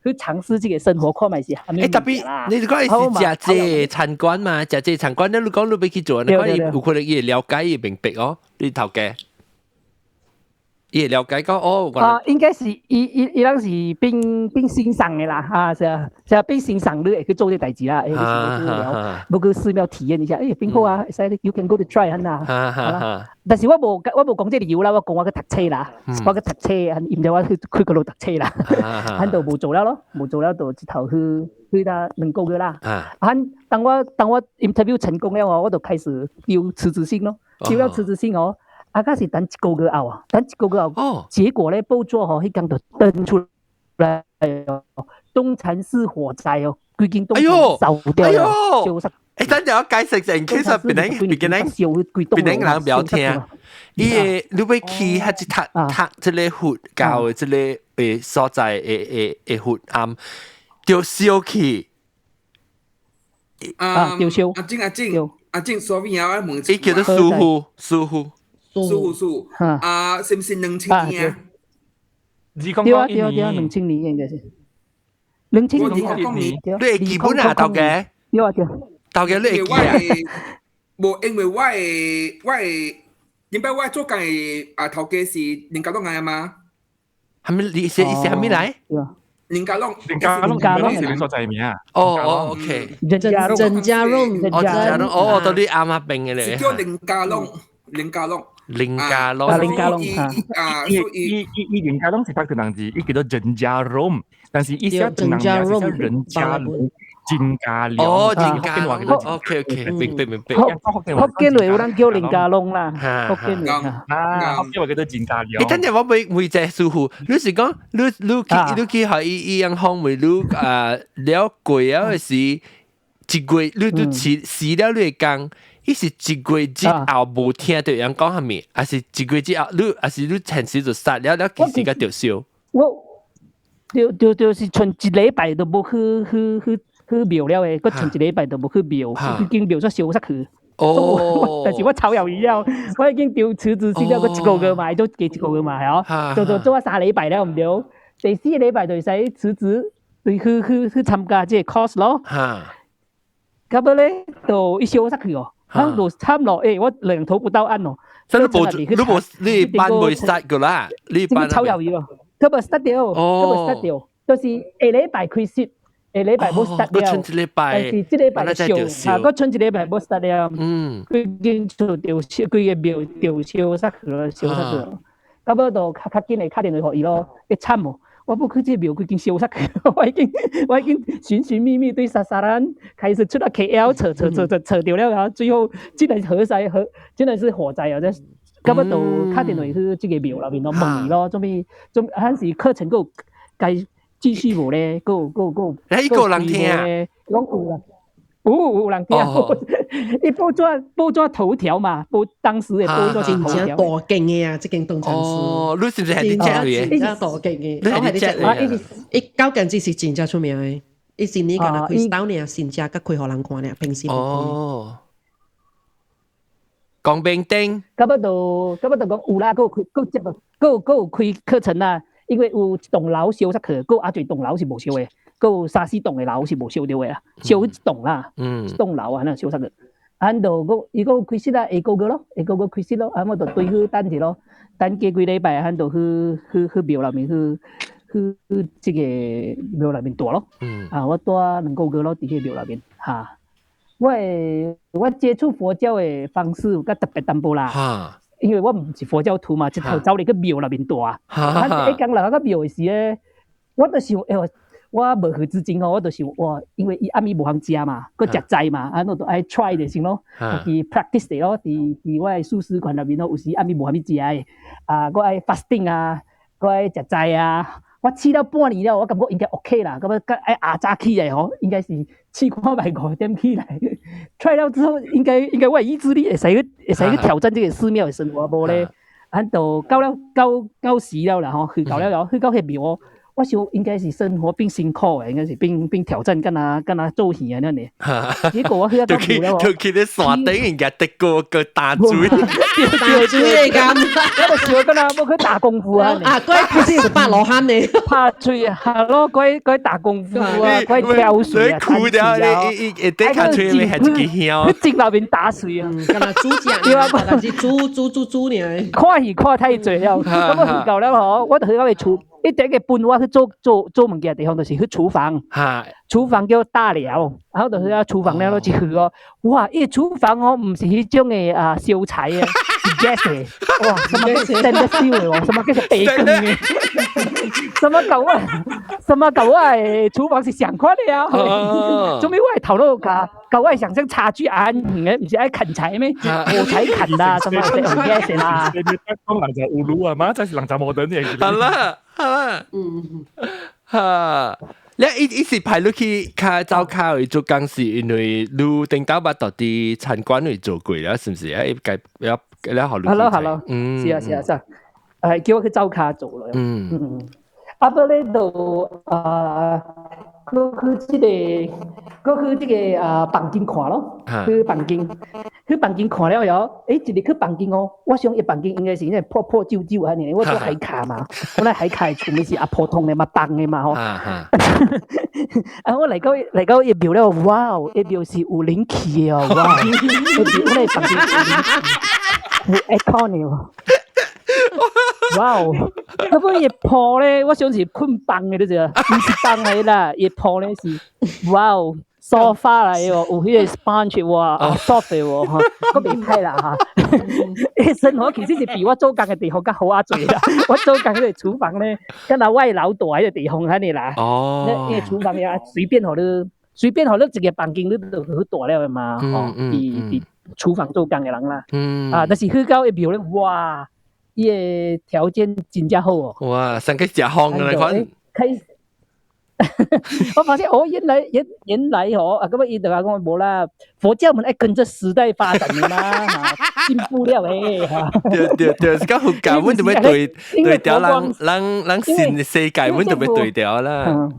去嘗試這個生活看覓是。欸，特別你講是食這餐館嘛？食這餐館，你講你欲去做，你講伊有可能伊會了解，伊會明白哦，你頭家。伊會了解講哦。啊，應該是伊人是變欣賞的啦，啊是啊，是啊，變欣賞你會去做這代誌啦，欸，你是欲去寺廟體驗一下，欸，變好啊，會使 you can go to try 按那。但是我無講這理由啦，我講我去讀冊啦，我去讀冊，伊毋知我去佗落讀冊啦，按就無做了咯，無做了就一頭去到2個月啦。啊，當我 interview 成功了哦，我就開始丟辭職信咯，丟了辭職信哦。啊，閣是等一個月後啊，等一個月後，結果咧報紙吼，彼工就登出來哦，東禪寺火災哦，規間東禪燒掉了，燒煞。欸，等陣我解釋一下，其實別人不要聽。伊個你欲去彼一讀讀這个佛教的這个所在的佛庵，著燒去。啊，著燒。阿靜阿靜阿靜，sorry 啊，我問伊叫做師傅師傅。師傅師傅，啊，是毋是2000年啊？對啊對啊對啊，2000年應該是。2000年。你會記本啊，頭家？對啊對。頭家你會記啊？無，因為我的，點解我做工的啊頭家是林家龍來嘛？係咪你是是係咪來？林家龍，林家龍，林家龍是你所在名啊？哦哦，OK。陳家龍，哦陳家龍，哦，到你阿媽邊嘅咧。是叫林家龍，林家龍。林家龍，林家龍啊，伊伊伊林家龍是讀唐人字，伊叫做陳家龍，但是伊寫唐人名是寫人家龍。金家龍哦，金家龍，OK OK，明白明白。福建話有人叫林家龍啦，福建話啊，福建話叫做金家龍。欸，等陣我問問一下師傅，你是講你去予伊伊樣訪問你啊了過了是一月，你都辭辭了你的工，伊是一個月之後無聽到人講啥物，還是一個月之後你還是你前時就殺了了，其實個就燒。我對對對，是賰一禮拜都無去去去去廟了的，閣賰一禮拜都無去廟，已經廟煞消失去。哦，但是我炒魷魚了，我已經丟辭職信了，閣一個月嘛，都加一個月嘛，係哦，做做做咗3禮拜了，毋對？第四個禮拜就會使辭職，對去去去參加這個 course 咯。到尾咧就伊消失去哦，啊，就慘咯，欸，我兩頭不到岸哦。真係無，你無你班未 start 過啦，你班炒魷魚咯，佢無 start 掉，佢無 start 掉，就是下禮拜開始。下禮拜無 start 了，閣賰一禮拜，但是這禮拜燒，啊，閣賰一禮拜無 start 了，規間厝就燒，規個廟就燒失去了，燒失去了。到尾就較較緊的敲電話予伊咯，會慘哦！我欲去這個廟規間燒失去，我已經我已經尋尋覓覓對沙沙蘭開始出來 KL 找找找找找著了，然後最後竟然火災火，真的是火災啊！這到尾就敲電話去這個廟內面咯，問伊咯，做咩做還是課程閣該繼續無咧？閣閣閣，欸，閣有人聽啊？攏有啦，有有人聽。伊報紙報紙頭條嘛，報當時的報紙頭條。真大間的啊，這間東禪寺。哦，你是毋是係佇遮的？真正大間的，你係佇遮的。伊九間子是真正出名的，伊一年干焦開一頓爾，新正閣開予人看爾，平時無開。哦。光明頂。到尾就到尾就講有啦，閣有開閣接閣閣有開課程啦。因為有一棟樓燒出去，閣有也濟棟樓是無燒的，閣有三四棟的樓是無燒著的啦，燒一棟啦，一棟樓啊，那燒出去。啊，就閣伊閣有開始啦，下個月咯，下個月開始咯，啊，我就對去等者咯，等過幾禮拜，啊，就去去去廟內面去去去這個廟內面蹛咯。啊，我蹛2個月咯，佇彼廟內面，哈。我的我接觸佛教的方式有較特別淡薄啦。因為我毋是佛教徒嘛，一頭走入去廟內面蹛。啊，一剛來到廟的時咧，我就想，欸，我無去之前吼，我就想，哇，因為伊暗暝無通食嘛，閣食齋嘛，啊，我就愛 try 者先咯，家己 practice 者咯，佇佇我的素食館內面咯，有時暗暝無啥物食的，啊，我愛 fasting 啊，我愛食齋啊，我試了半年了，我感覺應該 OK 啦，感覺愛下早起來吼，應該是試看覓5點起來，try 了之後，應該應該我的意志力會使去會使去挑戰這個寺廟的生活，無咧，啊，就到了到到時了啦吼，去到了了，去到彼廟哦，我想應該是生活變辛苦的，應該是變變挑戰，敢若敢若做戲按呢。結果我去到廟了，就去咧山頂，人家得個個打水，打水的咁，我就想敢若欲去打功夫啊！啊，嗰是18羅漢呢，拍水啊，咯，嗰嗰打功夫啊，嗰挑水啊，哭掉你，伊伊底下吹咪係一支香，去井內面打水啊，敢若煮食，對啊，但是煮煮煮煮爾。看戲看太濟了，咁我去到了吼，我就去到個廚。伊第一個分我去做做做物件的地方，就是去廚房。廚房叫大寮，然後就是啊廚房了咯，就去哦。哇！伊廚房哦，毋是彼種的啊燒柴的，是 gas 的。哇！什麼叫生得燒的哦？什麼叫做白光的？什麼舊啊？什麼舊啊？廚房是相款的啊？做咩我的頭腦共共我的想象差距按遠的，毋是愛砍柴咩？火柴砍啦，什麼用 gas 啦？你講人就有爐啊嘛，這是人就無等嘅。好啦，好啦，嗯，哈。你伊伊是派你去較走跤去做工，是因為你頂頭捌到佇餐館裏做過啦，是毋是啊？伊該了了予你。係咯係咯，是啊是啊是啊，係叫我去走跤做咯。嗯，啊不咧就啊，閣去這個，閣去這個啊房間看咯，去房間，去房間看了後，欸，一入去房間哦，我想伊房間應該是那破破舊舊按呢，我住海卡嘛，我來海卡的厝咪是啊普通的嘛，重的嘛吼。啊，我來到來到伊廟了，哇哦，伊廟是有冷氣的哦，哇！伊廟我來房間有冷氣，有 aircon 的哦。哇哦！嗰本伊鋪咧，我想是睏枋的，你知無？毋是枋的啦，伊鋪咧是哇哦，沙發來的哦，有彼個 sponge 哇，soft 的哦，吼，閣袂歹啦哈。伊生活其實是比我做工的地方較好啊濟啦。我做工彼個廚房咧，敢若我的老大彼個地方按呢啦。哦。那個廚房也隨便予你，隨便予你一個房間你就好蹛了的嘛，吼。佇佇廚房做工的人啦。啊，但是去到伊廟咧，哇！伊的條件真正好哦。哇，上去食風的款。開始，我發現哦，原來哦，啊，咁啊，伊就講無啦，佛教們愛跟着時代發展的嘛，進步了誒。對對對，是講佛教，阮就欲對對調人人人新世界，阮就欲對調啦。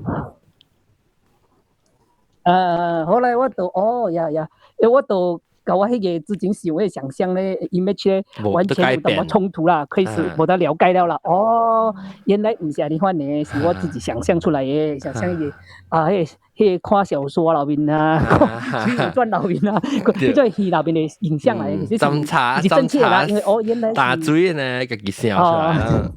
後來我就哦呀呀，因為我就佮我彼个之前想的想象咧，image 咧完全有淡薄衝突啦，開始無得了解了啦。哦，原來毋是按呢款的，是我自己想象出來的，想象彼个啊，彼个看小說內面啊，水滸傳內面啊，彼種戲內面的影像來的，其實是正確啦，因為哦原來打水呢，家己想出來。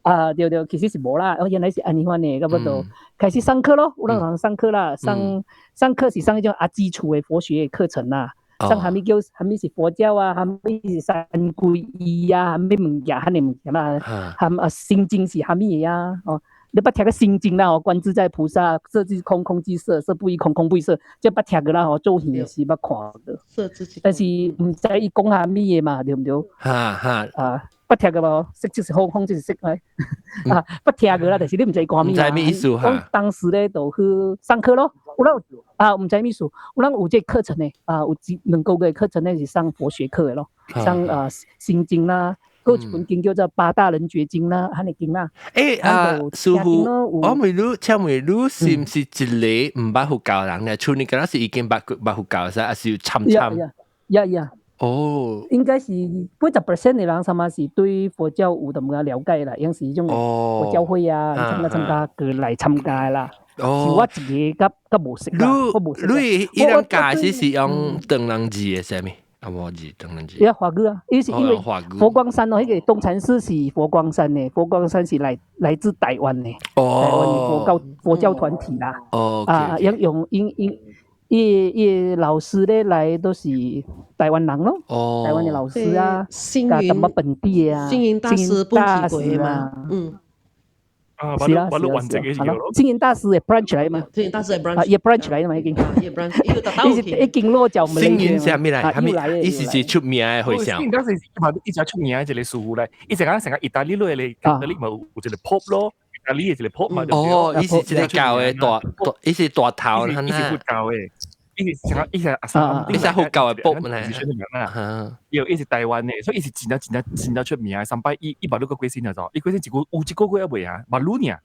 啊，對對，其實是無啦，哦，原來是按呢款的，咁我就開始上課咯，有人上課啦，上課是上彼種啊基礎的佛學課程啦，上啥物叫啥物是佛教啊，啥物是三皈依啊，啥物物件，遐爾物件啦，含啊心經是啥物的啊，哦，你捌聽過心經啦？吼，觀自在菩薩，色即是空，空即色，色不異空，空不異色，這捌聽過啦？吼，做戲時捌看過，但是毋知伊講啥物的嘛，對毋對？哈哈啊。捌聽過無？色即是空，空即是色，哎，啊，捌聽過啦，但是你毋知伊講啥物。毋知咩意思哈？當時咧就去上課咯，有咱啊，毋知咩意思，有咱有這個課程的，啊，有一2個月課程咧是上佛學課的咯，上啊心經啦，閣有一本經叫做《八大人覺經》啦，按呢經啦。欸啊，師傅，我問你，請問你是毋是一個毋捌佛教人咧？像你敢若是已經捌捌佛教噻，還是有參參？ Yeah yeah。哦，應該是80% 的人，啥物是對佛教有淡薄了解啦，應是彼種佛教會啊，參加參加過來參加啦。是我一个較較無識啦，我無識。你伊人教是用唐人字的啥物？啊無字，唐人字。呀，華語啊，伊是因為佛光山哦，彼個東禪寺是佛光山的，佛光山是來自台灣的，台灣的佛教團體啦。啊，用用因因。伊伊老師咧來都是台灣人咯，台灣的老師啊，星雲本地啊，星雲大師本地嘛，嗯，啊，是啊，我都完整嘅星雲大師的 branch 來嘛，星雲大師的 branch，伊 branch 來嘛已經，伊 branch，已經落腳。星雲啥物來？啥物？伊是出名的和尚。星雲大師是一直出名的一個師傅來，伊成個成個意大利來的，意大利嘛有一個 Pope 咯。意大利的一個 Pope 嘛，哦，伊是一個教的大大，伊是大頭，伊是佛教的，伊是成個伊是阿三，伊是佛教的 Pope 呢。伊是台灣的，所以伊是真正真正真正出名。上擺伊伊捌你個過身了就，伊過身一個有一個月猶未啊，捌愈爾。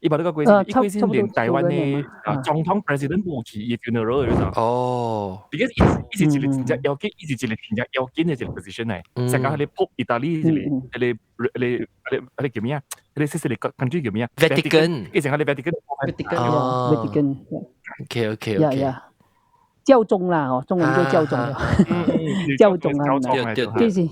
伊捌你個過身，伊過身連台灣的啊總統 president 無去伊 funeral 的就。because 伊是一個真正要緊，伊是一個真正要緊的一個 position 來。成個彼个 Pope 意大利一個一個一個一個一個叫咩啊？彼个細細個 country 叫咩啊？Vatican。伊成個 Vatican。 Vatican。 Vatican。 OK。 Yeah，教宗啦，哦，中文叫教宗。教宗啊，就是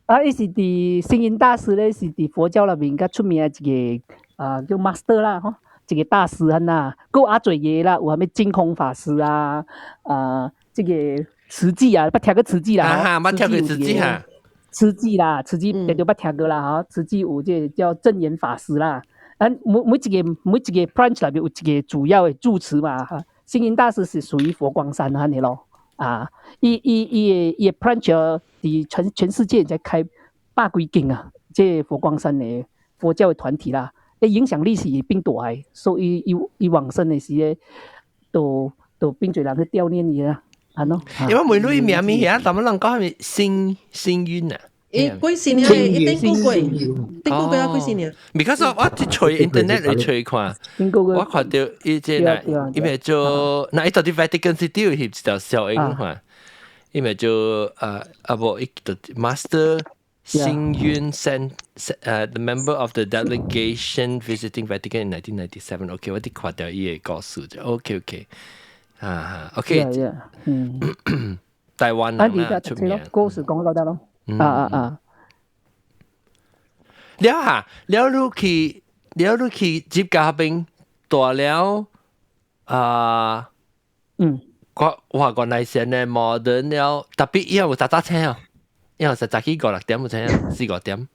啊，伊是佇星雲大師咧，是佇佛教內面較出名的一個啊，叫 master 啦，吼，一個大師按啦，閣有較濟個啦，有啥物淨空法師啊，啊，這個慈濟啊，捌聽過慈濟啦，哈，捌聽過慈濟哈，慈濟啦，慈濟常常捌聽過啦，吼，慈濟有這個叫證嚴法師啦，啊，每一個 branch 內面有一個主要的住持嘛，哈，星雲大師是屬於佛光山按呢咯，啊，伊的 branch 佇全世界在開百幾間啊，這個佛光山的佛教的團體啦。影響力是變大的，所以伊往生的時咧，都變濟人去悼念伊啦，按呢。因為問你名物遐，咱們人講係咪星星雲啊？伊幾時年？伊頂個月，頂個月啊幾時年？Because 我一揣 internet 來揣看，我看著伊這個，伊咪做，那伊到底 Vatican City 有翕一條小影看，伊咪做啊無伊就 Master 星雲 sent the member of the delegation visiting Vatican in 1997。 OK，我佇看著伊个故事就 OK，啊 OK，台灣人啊出名，故事講到得咯，啊啊啊！了哈，了你去，了你去接嘉賓大了啊，我哇原來是呢 modern 了，特別以後有早早醒哦，以後實早起五六點有醒，四五點。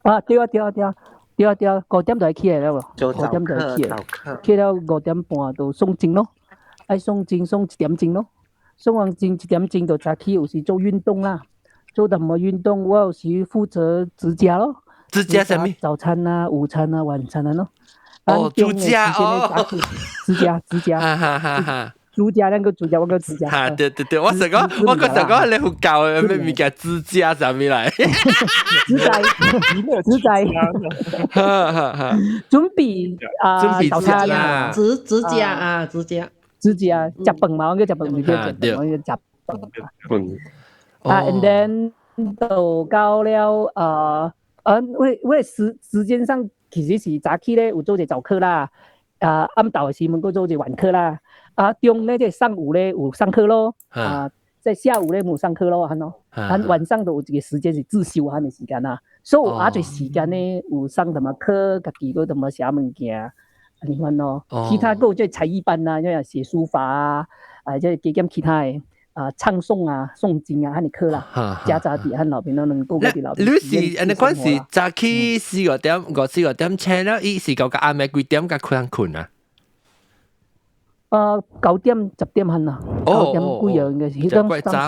啊對啊對啊對啊對啊對啊，5點就起來了喎，五點就起來，起了5點半就誦經咯，愛誦經誦1點鐘咯，誦完經1點鐘就早起，有時做運動啦，做淡薄運動，我有時負責煮食咯。煮食啥物？早餐啊、午餐啊、晚餐啊咯。哦，住家哦，住家住家，哈哈哈哈。住家兩個住家，我個住家。哈，對對對，我想講，我個想講，你佛教的咩物件住家啥物來？自在，自在。哈哈哈。準備啊，準備早餐啦，自家啊，自家，自家食飯嘛，我叫食飯，唔叫食飯，我叫食飯。啊，and then 就到了我時間上其實是早起咧有做一個早課啦，啊暗晝的時陣閣做一個晚課啦。啊，中咧這上午咧有上課咯，啊，在下午咧無上課咯，按咯，啊晚上都有一個時間是自修按的時間啦，所以有啊濟時間咧有上淡薄課，家己閣淡薄寫物件，按呢款咯。其他閣有這才藝班啊，像寫書法啊，啊，這加減其他的啊唱誦啊、誦經啊，按呢課啦，夾雜佇按內邊咯，兩個月佇內邊。你是按呢款是早起四五點、五四五點醒了，伊是到到暗暝幾點才困睏啊？ 9點10點按啦，9點幾啊，應該是。彼當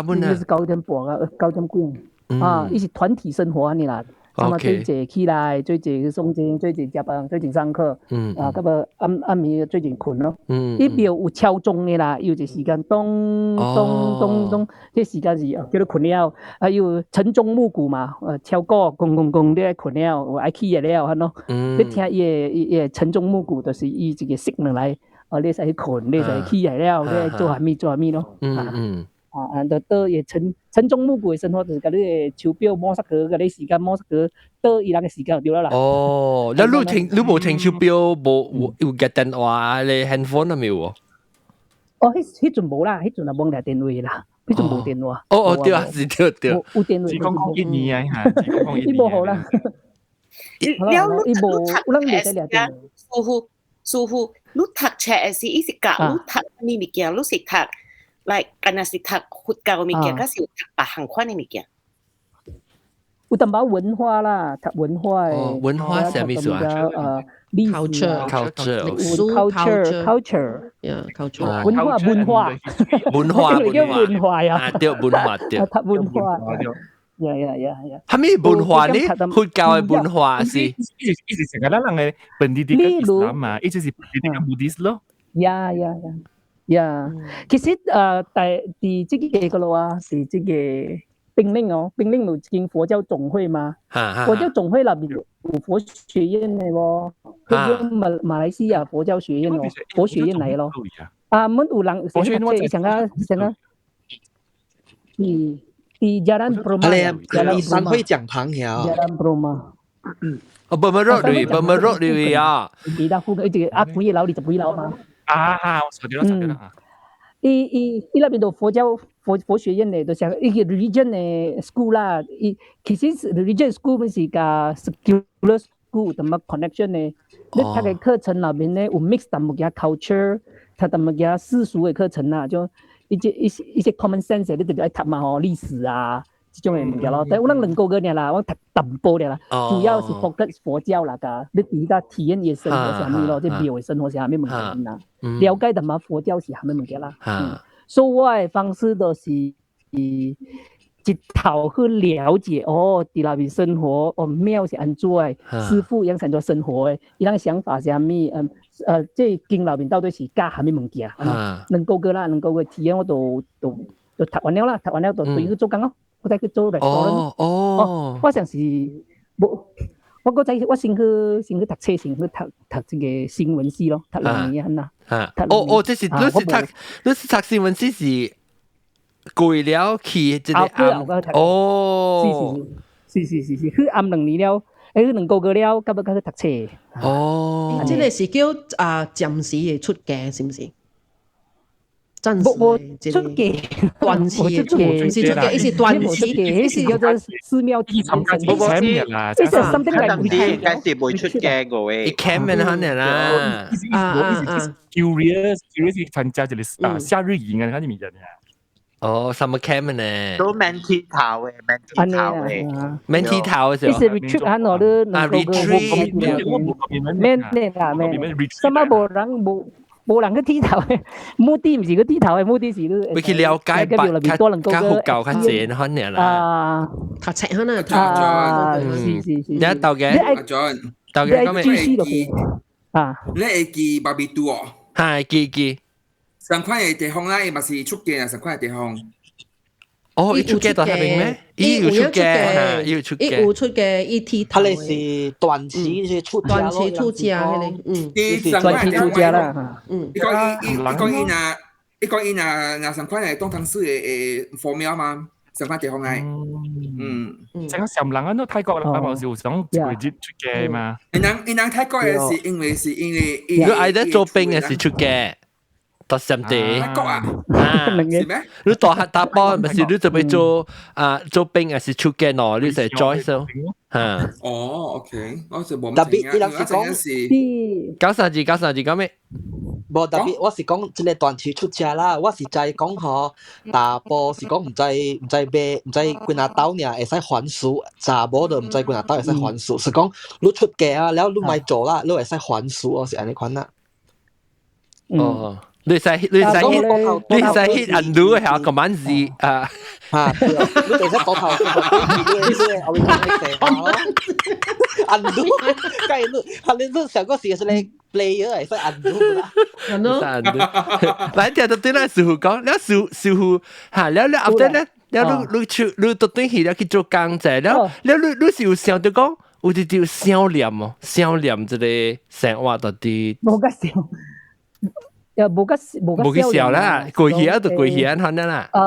應該是9點半啊，9點幾。啊，伊是團體生活按呢啦，什麼做齊起來，做齊去誦經，做齊食飯，做齊上課。啊，到尾暗暗暝做齊睏咯。伊廟有敲鐘的啦，有一個時間咚咚咚咚，這時間是叫你睏了。啊，有晨鐘暮鼓嘛，敲鼓，咣咣咣，你愛睏了，有愛起來了，按咯。你聽伊的伊的晨鐘暮鼓，就是伊一個息落來。哦，你會使去睏，你會使起來了，你愛做啥物做啥物咯。啊啊，就倒伊晨鐘暮鼓的生活，就是共你的手錶摩斯哥，共你時間摩斯哥，倒伊人的時間就對了啦。哦，那你聽你無聽手錶，無有夾電話，你 handphone 都沒有？哦，彼陣無啦，彼陣也無掠電話啦，彼陣無電話。哦哦，對啊，是對對。有電話。只講講一年啊，嚇，只講講一年。伊無好啦。了，伊無，有人袂使掠電話。師傅，師傅，你讀冊的時，伊是教你讀啥物物件？你是讀，like 敢若是讀佛教物件，還是有讀別項款的物件？有淡薄文化啦，讀文化的。文化啥物意思啊？歷史啊，culture， culture，culture， culture，文化文化，文化叫文化呀，對文化對。讀文化。呀呀呀呀！啥物文化呢？佛教的文化是，伊是成個咱人的本地的伊斯蘭嘛，伊就是本地的 Buddhist 咯。呀呀呀呀！其實大佇這個個咯啊，是這個檳榔哦，檳榔有一間佛教總會嘛。佛教總會內面有佛學院的喎，叫做馬來西亞佛教學院哦，佛學院來咯。啊，阮有人佛學院像個像個，嗯。佇 Jalan Perma，三會講堂遐。 Jalan Perma。哦，Burma Road 對，Burma Road 對啊。佇那附近一個啊，幾樓20幾樓嘛。啊，我曉得了，曉得了。伊那邊都佛教佛學院的，就是一個 religion 的 school 啦。伊其實 religion school 毋是佮 secular school 有淡薄 connection 的。你讀的課程內面咧有 mix 淡薄仔 culture，讀淡薄仔世俗的課程啦，就。一些 common sense 你特別愛讀嘛吼，歷史啊，這種的物件咯。但我攏兩個月爾啦，我讀淡薄爾啦，主要是 focus 佛教啦，佮你佇遐體驗伊生活啥物咯，這廟的生活是啥物物件啦，了解淡薄佛教是啥物物件啦。所以我的方式就是一頭去了解哦，佇內面生活哦，廟是按怎的，師父樣怎生活的，伊人想法是啥物，這經內面到底是教啥物物件？兩個月啦，兩個月體驗我都讀完了啦，讀完了就對去做工咯，我再去做 restaurant。哦哦，我上是無，我閣再我先去讀冊，先去讀這個新聞系咯，讀2年按啦。啊，哦哦，這是你是讀新聞系是過了去這個暗哦，是是是是是，去暗兩年了。欸，2個月了，到尾才去讀冊。哦，這個是叫啊暫時的出家，是毋是？暫時出家，短期的出家，毋是出家，伊是短期，伊是叫做寺廟體驗生。這是 something like 應該是袂出家個喂。伊 camp 可能啦。啊啊啊！Curious curious 參加這個啊夏日營啊，看你物件。哦，summer camp 呢？都免剃頭的，免剃頭的，免剃頭的。伊是 retreat 按咯，你啊 retreat，免免啦免，什麼無人無人去剃頭的，目的毋是去剃頭的，目的是你去了解較較佛教較濟可能啦。啊，讀冊可能啊，是是是。你頭家，阿 John，頭家講咩？繼續落去。啊，你會記巴比杜哦？係記記。上款的地方啦，伊嘛是出家啊，上款的地方。哦，伊出家到那邊咩？伊有出家，伊有出家，伊有出家，伊剃頭。他咧是斷詞是出家斷詞出家彼個，嗯，斷詞出家啦，嗯。伊講伊伊講伊若，伊講伊若若上款的東湯寺的佛廟嘛，上款地方來，嗯。成個禪人啊，都泰國人嘛是有想一個日出家嘛。𪜶泰國的是因為是因為伊愛得做兵的是出家。到上地，泰國啊，啊，是咩？你大漢打波，唔是你準備做啊做兵還是出家喏？你就 join 數嚇。哦，OK，我就無特別伊人是講，九三字九三字講咩？無特別，我是講這個斷詞出家啦，我是知講吼，大埔是講毋知毋知買毋知幾若兜爾會使還俗，查某就毋知幾若兜會使還俗，是講你出家啊，了你莫做啦，你會使還俗哦，是按呢款啦。哦。你使你使你使 hit undo 下個萬字啊！啊，對，你第使倒頭，你後面講你成咯，undo，梗係你，係你上個時是你 player 會使 undo 啦。 undo，來聽到對咱師傅講，了師師傅嚇，了了後底咧，了你你出你到轉去了去做工者，了了你你是有想著講，有啲啲想念哦，想念這個生活到底。無個想。又無個無個無去笑啦，過去啊就過去啊，可能啦。啊，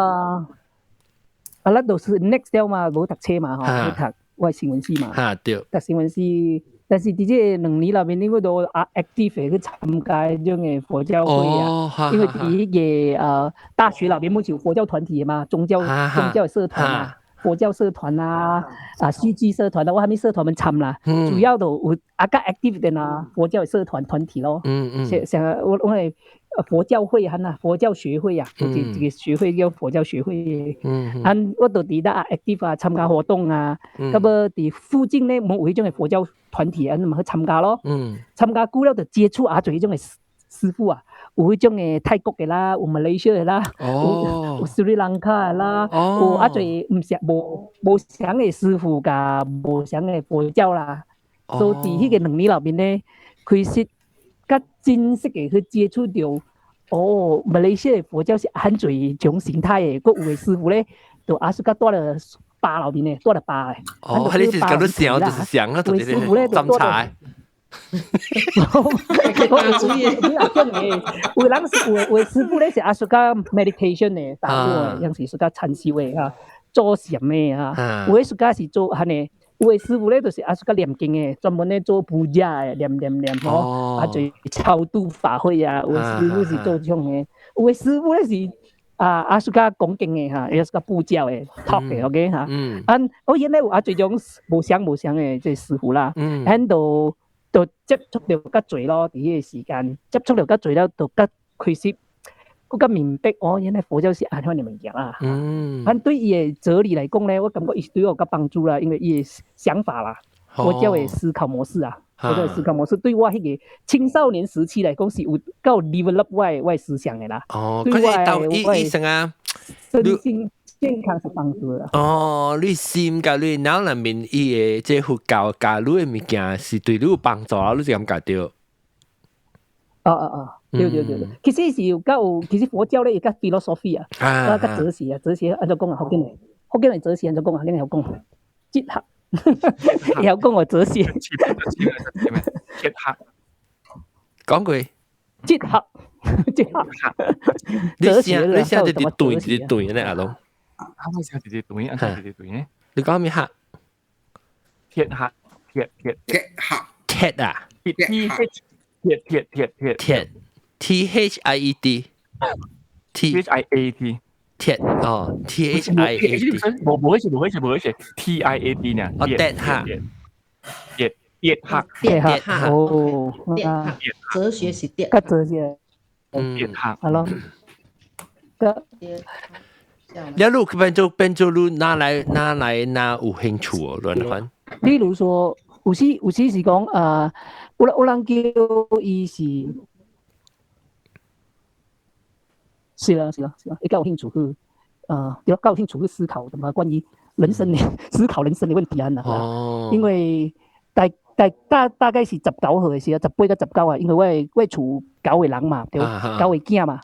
啊，咱就是 next 了嘛，無讀冊嘛，吼，去讀我新聞系嘛。哈對。讀新聞系，但是佇這2年內面，我都啊 active 去參加這種的佛教會啊，因為佇彼個大學內面，本是有佛教團體的嘛，宗教社團嘛，佛教社團啊，啊戲劇社團啊，我啥物社團們參啦，主要都有啊較 active 的啦，佛教社團團體咯。像像我會。佛教會啊，佛教學會啊，這個學會叫佛教學會。啊，我都佇那 active 啊，參加活動啊。咁麼佇附近呢，無有彼種的佛教團體啊，嘛去參加咯。參加久了就接觸啊，濟彼種的師傅啊，有彼種的泰國的啦，有馬來西亞的啦，有斯里蘭卡的啦，有啊濟毋是無無相的師傅佮無相的佛教啦。所以佇彼個2年內面呢，開始較真實的去接觸著。哦，馬來西亞佛教是很濟種形態的，閣有的師傅咧，就阿叔甲蹛咧巴內面的，蹛咧巴的。哦，你是講到想就是想啊，就是師傅咧，斟茶。有的，有人是有有師傅咧是阿叔甲 meditation 的，打坐的，樣是屬較禪修的哈，做禪的哈。有的屬較是做按呢，有的師傅咧就是阿叔較念經的，專門咧做 puja 的，念念念吼，啊做超度法會啊。有的師傅是做這種的，有的師傅咧是啊阿叔較講經的哈，也是較布教的 talk 的，OK 哈。啊，我原來有啊這種無相無相的這師傅啦，咱都都接觸著較濟咯，佇彼個時間接觸著較濟了，就較開始閣較明白哦，原來佛教是按款的物件啦。反對伊的哲理來講咧，我感覺伊是對我有較幫助啦，因為伊的想法啦，佛教的思考模式啊，佛教的思考模式對我彼個青少年時期來講是有夠 develop 我的思想的啦。哦，可是到醫醫生啊，身心健康是幫助的。哦，你心佮你腦內面伊的這佛教教你的物件是對你有幫助啊，你是感覺著？哦哦哦，對對對對，其實是有夠，其實佛教咧會較 philosophy 啊，啊較哲學啊，哲學按怎講啊？福建話，福建話哲學按怎講啊？你會曉講？哲學，會曉講個哲學。哲學，講過。哲學，哲學。你聲你聲直直斷直直斷咧，阿龍。啊，我聲直直斷，按怎直直斷呢？你講咩學？鐵學，鐵鐵鐵學，鐵啊！鐵鐵鐵鐵鐵鐵，T H I E D T H I A T 鐵哦，T H I A D，無無彼是無彼是無彼是 T I A D 呢？哦，鐵哈，鐵鐵學，鐵學哦，鐵學，哲學是鐵，較哲學，鐵學，係咯，個。你你變做變做你哪來哪來哪有興趣哦？亂款。例如說，有時是講啊，有人叫伊是，是啦是啦是啦，伊較有興趣去，對，較有興趣去思考什麼關於人生的思考人生的問題啊。哦。因為大大概是19歲的時候，18到19啊，因為我的厝九個人嘛，對，九個囝嘛。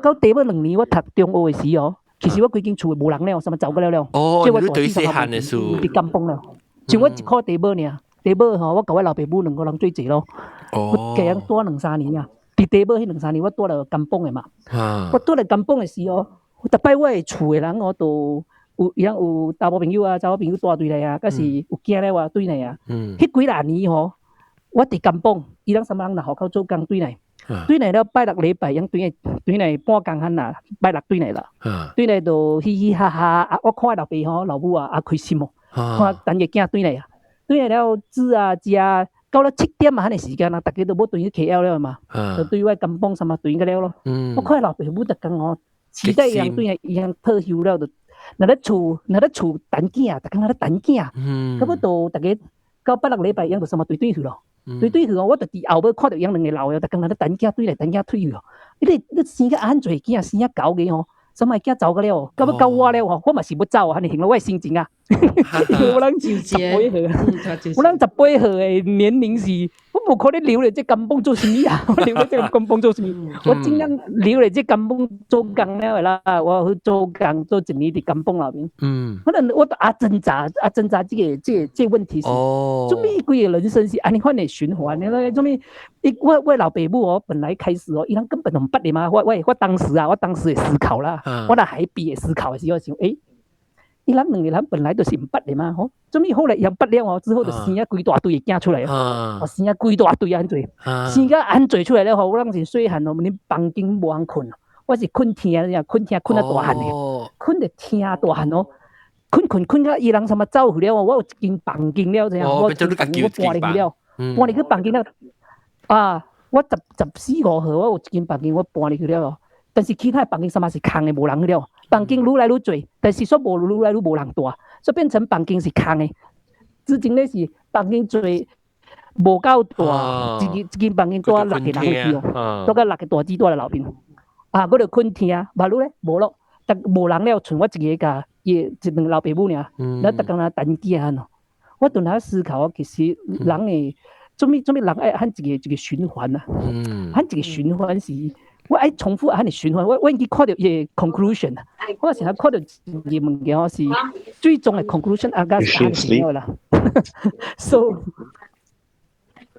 到第尾2年，我讀中學的時候，其實我規間厝無人了，啥物走過了了。哦，即我你對細漢的時候。佇甘榜了，像我一箍地母爾，地母吼，我佮我老爸母兩個人做齊咯。我家人住兩三年啊，佇地母彼兩三年，我住落甘榜的嘛。我住落甘榜的時候，逐擺我的厝的人哦，都有伊人有查某朋友啊，查某朋友帶對來啊，抑是有囝咧話對來啊。彼幾若年吼，我佇甘榜，伊人啥物人若戶口做工對來，對來了拜六禮拜，𪜶對來對來半工漢啦，拜六對來啦，對來就嘻嘻哈哈。啊，我看老爸吼老母啊，啊開心哦，看等個囝對來啊，對來了煮啊食，到了7點啊，彼個時間啊，逐家都欲轉去 KL 了嘛，就對我甘榜啥物轉個了咯。我看老爸母逐工吼，期待伊人轉來，伊人退休了就。若咧厝等囝，逐工若咧等囝，到尾就逐家到拜六禮拜，𪜶就啥物對對去咯，對對去哦，我就佇後尾看著𪜶兩個老的，逐工若咧等囝對來等囝退去哦。你生甲按濟囝，生啊九個吼，啥物囝走個了，到尾到我了吼，我嘛是欲走啊，按呢形容我的心情啊。因為我人18歲，我人十八歲的年齡是，我無可能留咧這甘榜做啥物啊？我留咧這甘榜做啥物？我盡量留咧這甘榜做工了的啦，我去做工做一年佇甘榜內面。可能我都啊掙扎啊掙扎這個問題是，做咩規个人生是按呢款的循環的咧？做咩？伊我老爸母哦，本來開始哦，伊人根本就毋捌的嘛。我當時啊，我當時的思考啦，我若還畢的思考的時候想，欸，伊人兩個人本來就是毋捌的嘛，吼，做咩後來伊人捌了哦，之後就生啊規大堆的囝出來哦，生啊規大堆按濟，生甲按濟出來了吼，我當時細漢哦，恁房間無通睏，我是睏廳，睏廳睏啊大漢的，睏佇廳大漢哦，睏睏睏甲伊人啥物走去了哦，我有一間房間了，這樣，我我搬入去了，搬入去房間了，啊，我十四五歲，我有一間房間，我搬入去了哦。但是其他的房間啥物是空的，無人去了。房間愈來愈濟，但是煞無愈來愈無人住，所以變成房間是空的。之前咧是房間濟，無夠大，一間房間住六個人去哦，住甲六個大姊住咧樓邊。啊，我就睏廳，馬路咧無咯，但無人了，剩我一个佮伊一兩老爸母爾，咱逐工來等囝咯。我陣下思考，其實人的做物做物人愛按一個一個循環啊，按一個循環是。我愛重複按呢循環，我已經看著伊个 conclusion 啊，我成日看著一個物件是最終的 conclusion 啊，甲是按呢啦。So，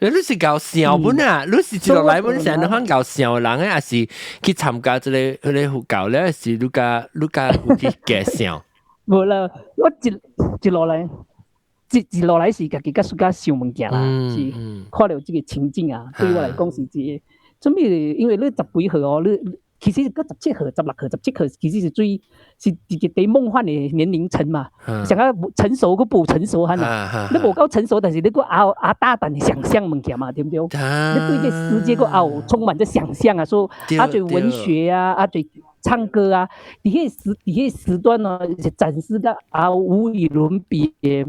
你是搞笑本啊？你是一落來本成日看搞笑人的，還是去參加這個彼个佛教咧？還是你佮有去假笑？無啦，我一落來，一落來是家己較 suka 想物件啦，是看著這個情景啊，對我來講是一個。做物？因為你十幾歲哦，你其實閣17歲、16歲、17歲，其實是最是一個佇夢幻的年齡層嘛。想要成熟閣不成熟，哈呐，你無夠成熟，但是你閣也有大膽的想象物件嘛，對不對？你對這世界閣也有充滿著想象啊，說啊濟文學啊，啊濟唱歌啊，佇彼個時段呢，展示個啊無與倫比的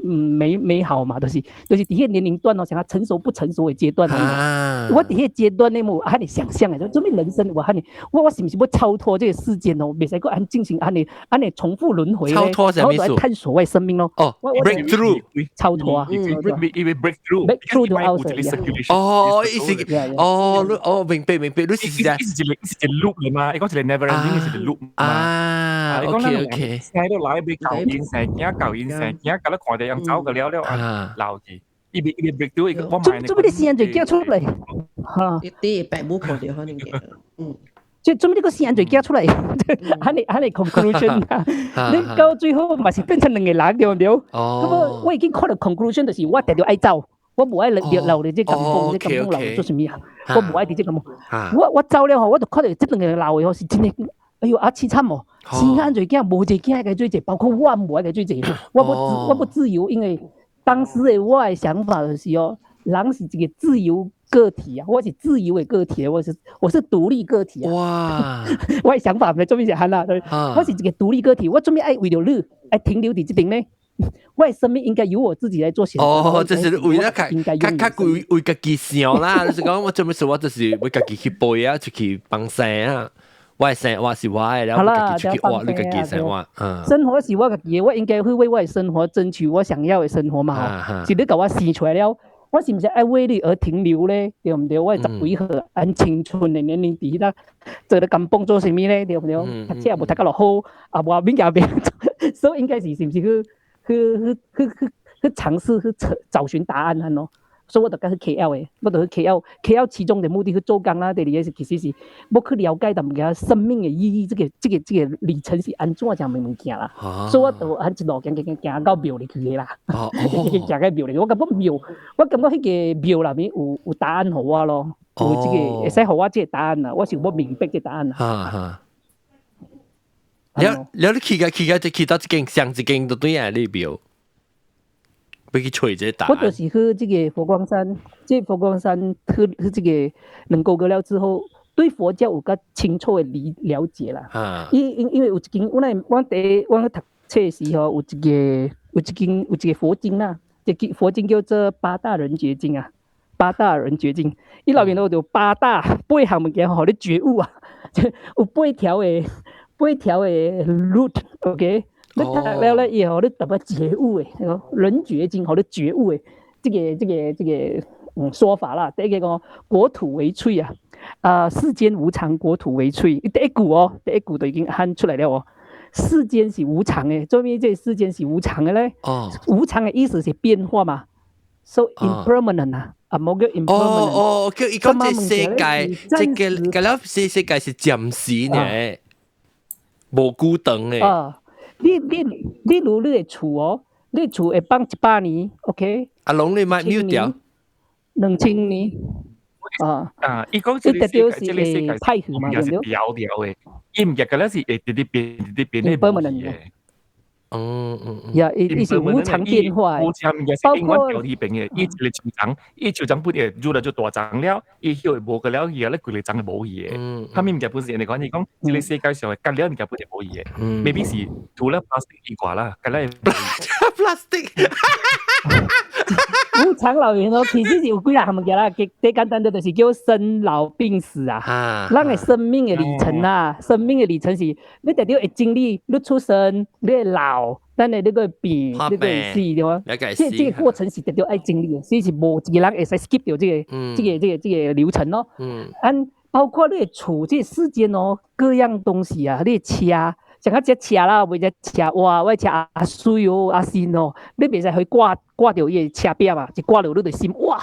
美好嘛，就是佇彼個年齡段哦，想要成熟不成熟的階段啊。我佇彼個階段呢，有按呢想象的，做物人生我按呢，我是毋是欲超脫這個世間哦？袂使閣按進行按呢按呢重複輪迴超脫然後來探索我的生命咯。哦，breakthrough，超脫啊，因為 breakthrough， breakthrough 就 out 哦，意思哦，你哦明白明白，你是是一個是一個 loop 嚟嘛，伊講一個 never ending 是一個 loop 啊，OK OK，生都來欲教𪜶生囝，教𪜶生囝，佮你看著𪜶走個了了啊，老去。伊未 breakthrough 伊個我買。做做乜你生濟囝出來？嚇！一啲爸母看著可能嘅，嗯。即做乜你閣生濟囝出來？按呢按呢 conclusion 啊！你到最後嘛是變成兩個人對毋對？哦。咁麼我已經看著 conclusion 就是我定著愛走，我無愛留留佇這甘榜，這甘榜留做啥物啊？我無愛佇這甘榜。我走了後，我就看著這兩個老的吼是真的，哎喲啊淒慘哦！生按濟囝，無一個囝愛共做濟，包括我無愛共做濟，我欲自由，因為當時的我的想法就是哦，人是一個自由個體啊，我是自由的個體，我是獨立個體啊。哇！我的想法毋是做物是按呢，我是一個獨立個體，我做物愛為著你愛停留佇這頂呢？我的生命應該由我自己來做選擇。哦，這是為了較較較為為家己想啦，就是講我做物事，我就是為家己去背啊，出去放生啊。我的生活是我的，然後我家己出去活，你家己生活，嗯。生活是我家己的，我應該去為我的生活爭取我想要的生活嘛。是你共我生出來了，我是毋是愛為你而停留咧？對毋對？我十幾歲按青春的年齡佇彼做咧甘榜做啥物咧？對毋對？讀冊也無讀甲落好，也無物件變，所以應該是是毋是去去去去去去嘗試去找尋答案按咯？所以我就佮去 KL 的，我就去 KL，KL 其中的目的去做工啦。第二個是其實是欲去了解淡薄仔生命的意義，這個里程是按怎樣物件啦。所以我就按一路行行行行到廟裡去的啦。行到廟裡，我感覺廟，我感覺彼個廟內面有答案予我咯，有這個會使予我這個答案啦，我想欲明白這個答案啦。哈哈。了了，你去個去個就去到這間上一間就對啊，你廟。欲去揣這個答案。我就是去這個佛光山，這個佛光山去這個2個月了之後，對佛教有較清楚的理了解啦。因為有一間，我那我第我讀冊時吼，有一個佛經啦，這個佛經叫做《八大人覺經》啊，《八大人覺經》，伊內面都有八項物件，予你覺悟啊，有八條的 route，OK。你讀了咧以後，你特別覺悟的，人覺經，予你覺悟的，這個說法啦。第一個講國土為脆啊，啊世間無常，國土為脆。第一句哦，第一句就已經喊出來了哦。世間是無常的，做咩這個世間是無常的咧？無常的意思是變化嘛，so impermanent 啊，啊無叫 impermanent。哦哦，叫伊講這世界，這個個了世界是暫時呢，無久長的。啊。你例如你的厝哦，你厝會放100年，OK？阿龍你莫 mute 掉。2000年啊。啊，伊講這個世界，這個世界派去嘛，也是調調的，伊毋是個了是會直直變，直直變的。 impermanent 呀，伊是無常變化的，無常物件是永遠調佇變的。伊一個樹叢，伊樹叢本會愈來愈大叢了，伊葉會無個了，伊啊咧規個叢就無去的。啥物物件本是人哋講，伊講這個世界上的隔了物件本就無去的。maybe 是除了 plastic 以外啦，隔了 plastic。無常老緣哦，其實是有幾項物件啦，最簡單的就是叫生老病死啊。咱的生命的里程啊，生命的里程是，你特著會經歷，你出生，你會老，等下你閣會病，你閣會死，對無？這個過程是特著愛經歷的，所以是無一個人會使 skip 掉這個流程咯。按包括你的厝，這個世間哦，各樣東西啊，你的車。像啊這車啦，為這車哇，我車啊媠哦，啊新哦，你袂使去掛掛著伊的車壁嘛，一掛著你就心哇，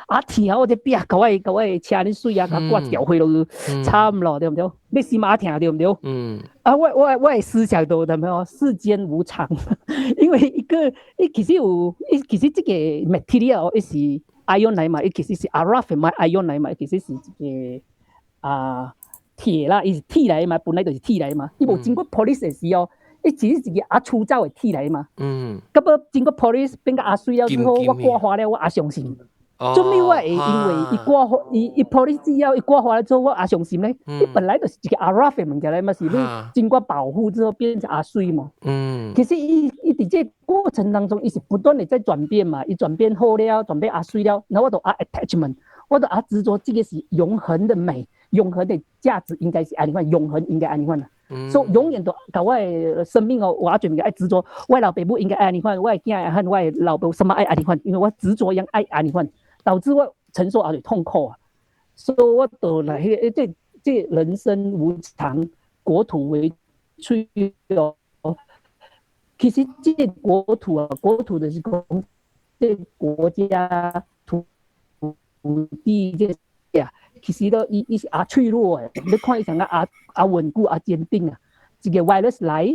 啊疼我這壁，共我的車爾媠啊，共掛一條花落去，慘咯，對毋對？你心啊疼對毋對？啊，我的思想都踮哦，世間無常，因為一個伊其實有，伊其實這個 material 伊是 iron 來嘛，伊其實是阿 rough 嘛，iron 來嘛，伊其實是一個啊。鐵啦，伊是鐵來嘛，本來就是鐵來嘛。伊無經過 polish 的時候，伊只是一個較粗糙的鐵來嘛。到尾經過 polish 變甲較媠了之後，我掛花了，我也傷心。做咩我會因為伊掛花，伊 polish 之後，伊掛花了之後，我也傷心咧？伊本來就是一個較 rough 的物件來嘛，是你經過保護之後變成較媠嘛。其實伊佇這個過程當中，伊是不斷的在轉變嘛，伊轉變好了，轉變較媠了，然後我就愛 attachment，我就愛執着這個是永恆的美。永恆的價值應該是按呢款，永恆應該按呢款啦。所以永遠都共我的生命哦，我愛做物件愛執着，我老爸母應該按呢款，我的囝和我的老婆什麼愛按呢款，因為我執着樣愛按呢款，導致我承受後痛苦啊。所以我就來彼個這人生無常，國土為脆哦。其實這個國土啊，國土就是講這個國家土地這啊。其實都伊是較脆弱的，你看伊像較較穩固、較堅定啊。一個 virus 來，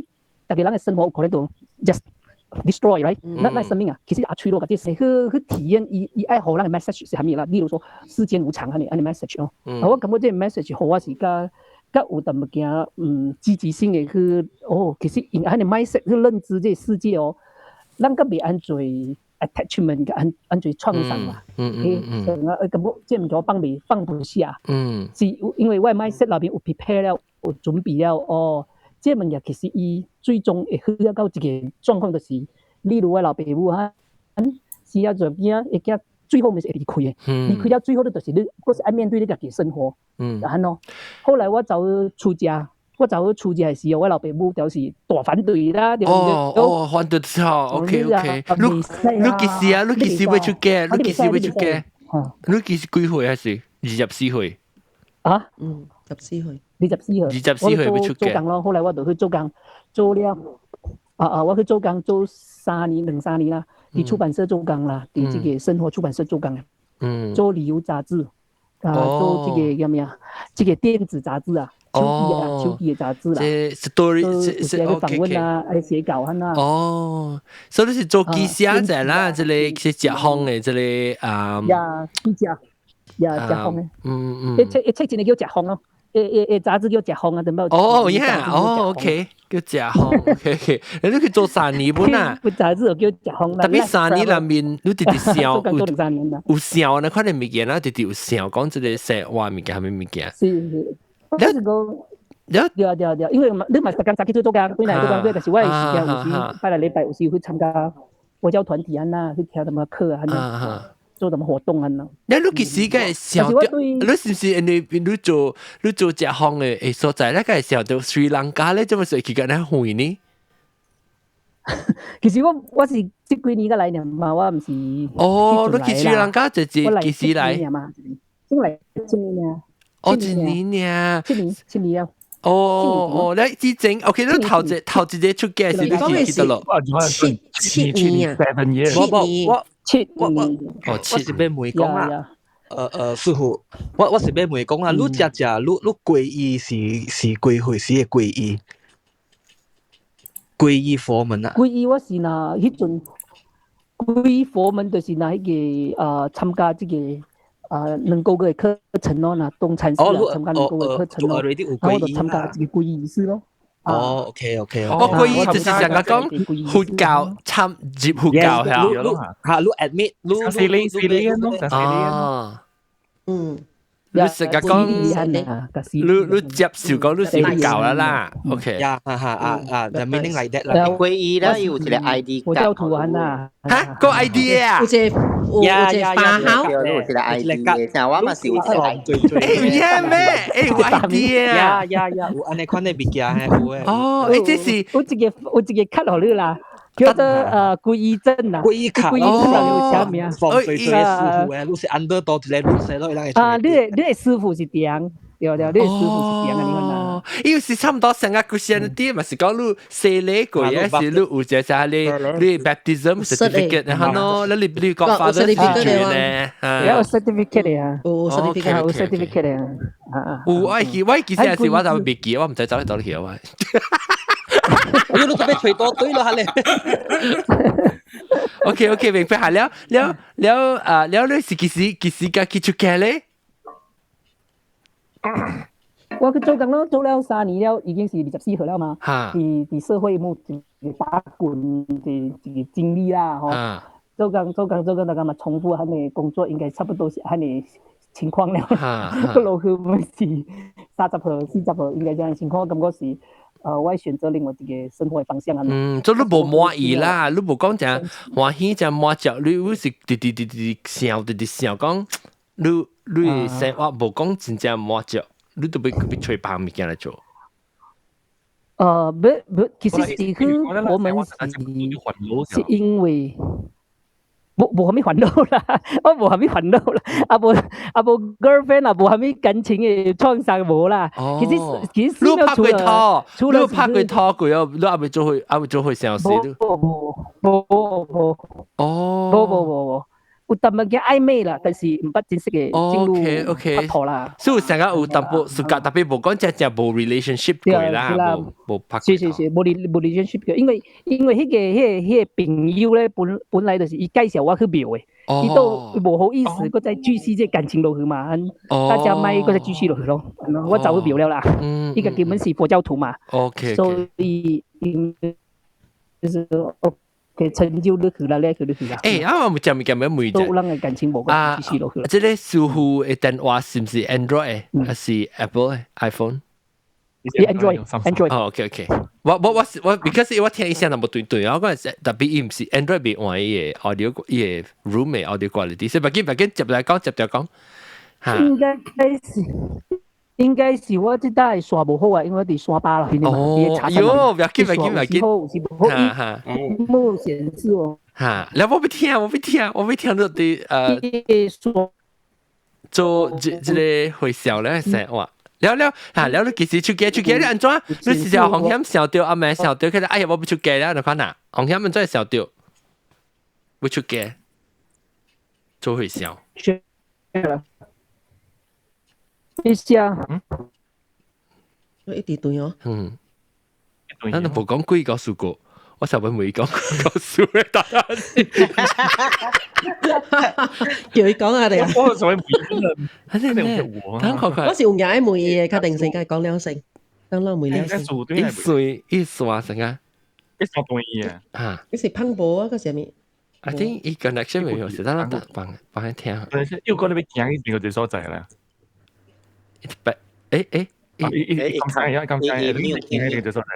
逐个人的生活有可能都 just destroy，right？咱生命啊，其實較脆弱，這是去體驗伊愛予咱的 message 是啥物啦？例如說世間無常按呢按呢 message 哦。我感覺這個 message 予我是較較有淡薄仔積極性的去哦，其實用按呢 mindset 去認知這個世界哦，咱較袂按濟 attachment 佮按濟創傷嘛，嗯，啊，感覺這物件放不下，是因為我 mindset 內面有 prepare 了，有準備了哦，這物件其實伊最終會好到一個狀況，就是，例如我老爸母啊，生啊濟囝，會囝最後咪是會離開的，離開了最後你就是你，閣是愛面對你家己生活。按怎。後來我走出家，我走出家的時候，我老爸母就是大反對啦。哦哦，反對之後，OK OK。你幾時啊？你幾時欲出家？你幾時欲出家？你幾時幾歲還是24歲？啊？嗯，十四歲。24歲。24歲欲出家。做工咯，後來我就去做工，做了。啊啊！我去做工做三年兩三年啦，佇出版社做工啦，佇這個生活出版社做工啊。做旅遊雜誌，啊，做這個叫咩啊？這個電子雜誌啊，手機啊，手機的雜誌啦。這 story 是訪問啊，愛寫稿啊。哦，所以你是做記者者啦，這個是食風的，這個啊。呀，記者，呀，食風的。一冊一個叫食風咯。誒雜誌叫食風啊，點解？哦，呀，哦，OK，叫食風，OK OK，你去做三年本啊？本雜誌叫食風。特別三年內面，你直直想有想那款的物件啦，直直有想講這個生活物件，啥物物件？是是。你是講，對啊對啊對啊，因為你嘛逐工早起做做工，本來做工，但是我的時間有時拜六禮拜有時去參加佛教團體啊，去聽什麼課啊，做什麼活動啊？你你其實個想到，你是唔是因為你做食風的誒所在，你個想到斯里蘭卡咧，怎麼說去個那遠呢？其實我是這幾年才來呢嘛，我毋是。哦，你去斯里蘭卡就是幾時來？先來七年啊。哦，一年啊。七年，7年啊。哦哦，你之前 OK，你頭一個出家是你去去佗落？七年啊，七年。我七我我我是欲問講啊，師傅，我是欲問講啊，你食食你皈依是幾歲時的皈依？皈依佛門啊？皈依我是若彼陣皈依佛門就是若彼個參加這個2個月課程咯，若東禪寺啊參加兩個月課程咯，然後我就參加這個皈依儀式咯。哦，OK OK，我皈依就是上個講佛教參入佛教係嚇，你 admit，你四年四年咯，哦，你成日講，你接受講你是佛教啦啦，OK。呀，哈哈啊啊，the meaning like that 啦。皈依啦，有一個 ID 佛教徒啊，嚇個 ID 啊？有一個有一個番號，有一個 ID 的，像我嘛是有一個 ID。誒咩？誒有 ID 啊？呀呀呀，有按呢款的物件嘿，有的。哦，誒這是有一個卡予你啦。叫做皈依證啦，皈依卡，皈依證有啥名？放最最師傅的，你是 under 多一個路線咯，伊人會。啊，你的師傅是點？對對，你的師傅是點啊？你看啊，因為是差唔多成個 Christianity 嘛，是講你洗禮過，也是你有隻啥你 baptism certificate，然後咯，你 Godfather 是咧，有 certificate 啊，有 certificate，有 certificate 啊，有我其實是我就袂記，我毋知走去佗去啊。你都欲揣多對咯，哈咧。 OK OK，明白下了了了啊了，你是幾時才去出家咧？我去做工咯，做了三年了，已經是24歲了嘛。佇社會冇一個打滾的一個經歷啦，吼。做工做工做工，大家嘛重複按呢工作，應該差不多是按呢情況了。閣落去嘛是30歲、40歲，應該這樣情況，我感覺是。我選擇另外一個生活方向啊。嗯，所以你無滿意啦，你無講誠歡喜，誠滿足，你是直直直直想，直直想講，你生活無講真正滿足，你都欲欲揣別物件來做。不不，其實是去我們是因為無啥物煩惱啦，我無啥物煩惱啦，啊無啊無 girlfriend 啊，無啥物感情的創傷無啦。其實你拍過拖，你拍過拖過哦，你還未做伙，還未做伙相識。無無無無。哦。無無無無，有淡薄仔曖昧啦，但是毋捌正式的進入拍拖啦。所以成個有淡薄暑假，特別無講真正無 relationship 過啦，無拍過。是是是，無 relationship 過，因為彼個朋友咧，本來就是伊介紹我去廟的，伊都無好意思，閣再繼續這感情落去嘛，大家莫閣再繼續落去咯。我走去廟了啦，伊個根本是佛教徒嘛，所以就是佢成就你去啦，你去你去啦。欸，啊，我有隻物件欲問者。都人的感情無閣繼續落去。這個師傅的電話是毋是 Android 的，還是 Apple 的 iPhone？是 Android，Android。哦，OK OK。我我我我，because 我聽伊聲就無對對，我講特別伊毋是 Android 袂換伊个 audio 伊个 room 的 audio quality，所以別緊別緊，接來講接著講。應該是我這搭線無好啊，因為我佇山巴啦。哦，喲，不要緊，不要緊，不要緊。有時無好，冇顯示哦。哈，你我欲聽，我欲聽，我欲聽到佇做這這个會笑咧聲話。了了，哈了，你其實出家出家你按怎？你是就風險想到阿妹想到，佢就哎呀，我欲出家啦，你看哪？風險按怎想到？欲出家做會笑。一下，我一直對哦。嗯，咱都無講鬼故事過，我上尾問伊講鬼故事的答案。叫伊講啊，你啊。我上尾問伊，等看看。我是有影愛問伊的，確定性，佮講兩聲，等咱問兩聲。一歲一線成啊，一線斷伊啊。啊。伊是胖婆啊，個啥物？ I think 伊 connection 未好，是等咱幫幫伊聽。又講你欲行去邊個所在啦？白，誒誒，伊伊剛才剛才伊行去邊個所在？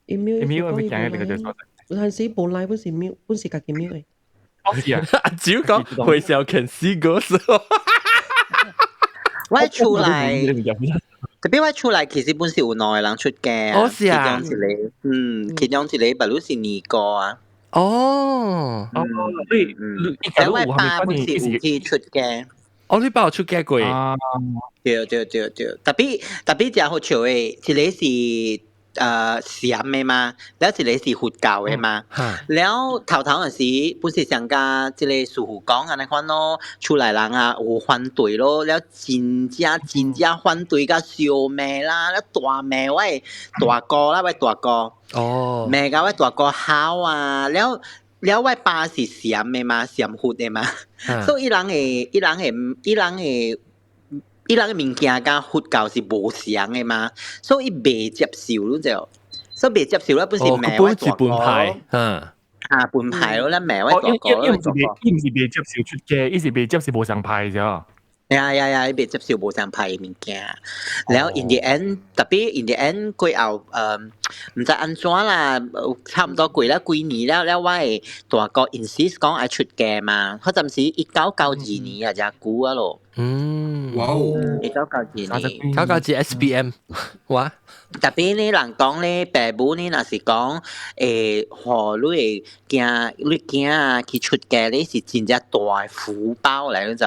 伊 mute，伊 mute 欲行去邊個所在？有陣時無來，本是 mute，本是家己 mute 的。哦是啊，阿蕉講會笑 can see ghost。我厝內，特別我厝內其實本是有兩個人出家。哦是啊。其中一個，嗯，其中一個白魯是二哥啊。哦。哦，你你，但我爸本是有去出家。哦，你爸有出家過？對對對對，特別特別誠好笑的，一個是禪的嘛，了一個是佛教的嘛。了頭頭陣時，本是上甲這个師父講按呢款咯，厝內人啊有反對咯，了真正真正反對甲相罵啦，了大罵我的大哥啦，我的大哥。哦。罵甲我大哥吼啊，了了我爸是禪的嘛，禪佛的嘛，所以伊人的伊人的伊人的。伊人的物件佮佛教是無相的嘛，所以伊袂接受你就，所以袂接受咧，本是罵我大哥。嗯，啊，分派咯，咱罵我大哥。伊毋是袂接受出家，伊是袂接受無相派啫。呀呀呀！伊袂接受無相派的物件，了 in the end，特別 in the end 過後，毋知按怎啦，差毋多過了幾年了，了我的大哥 insist 講愛出家嘛，彼陣時1992年啊，誠久啊咯。嗯，哇哦！1992年，九九二 SPM，哇！特別咧，人講咧，爸母咧，若是講，予你的囝，你囝啊去出家咧，是真正大的福報來，你知？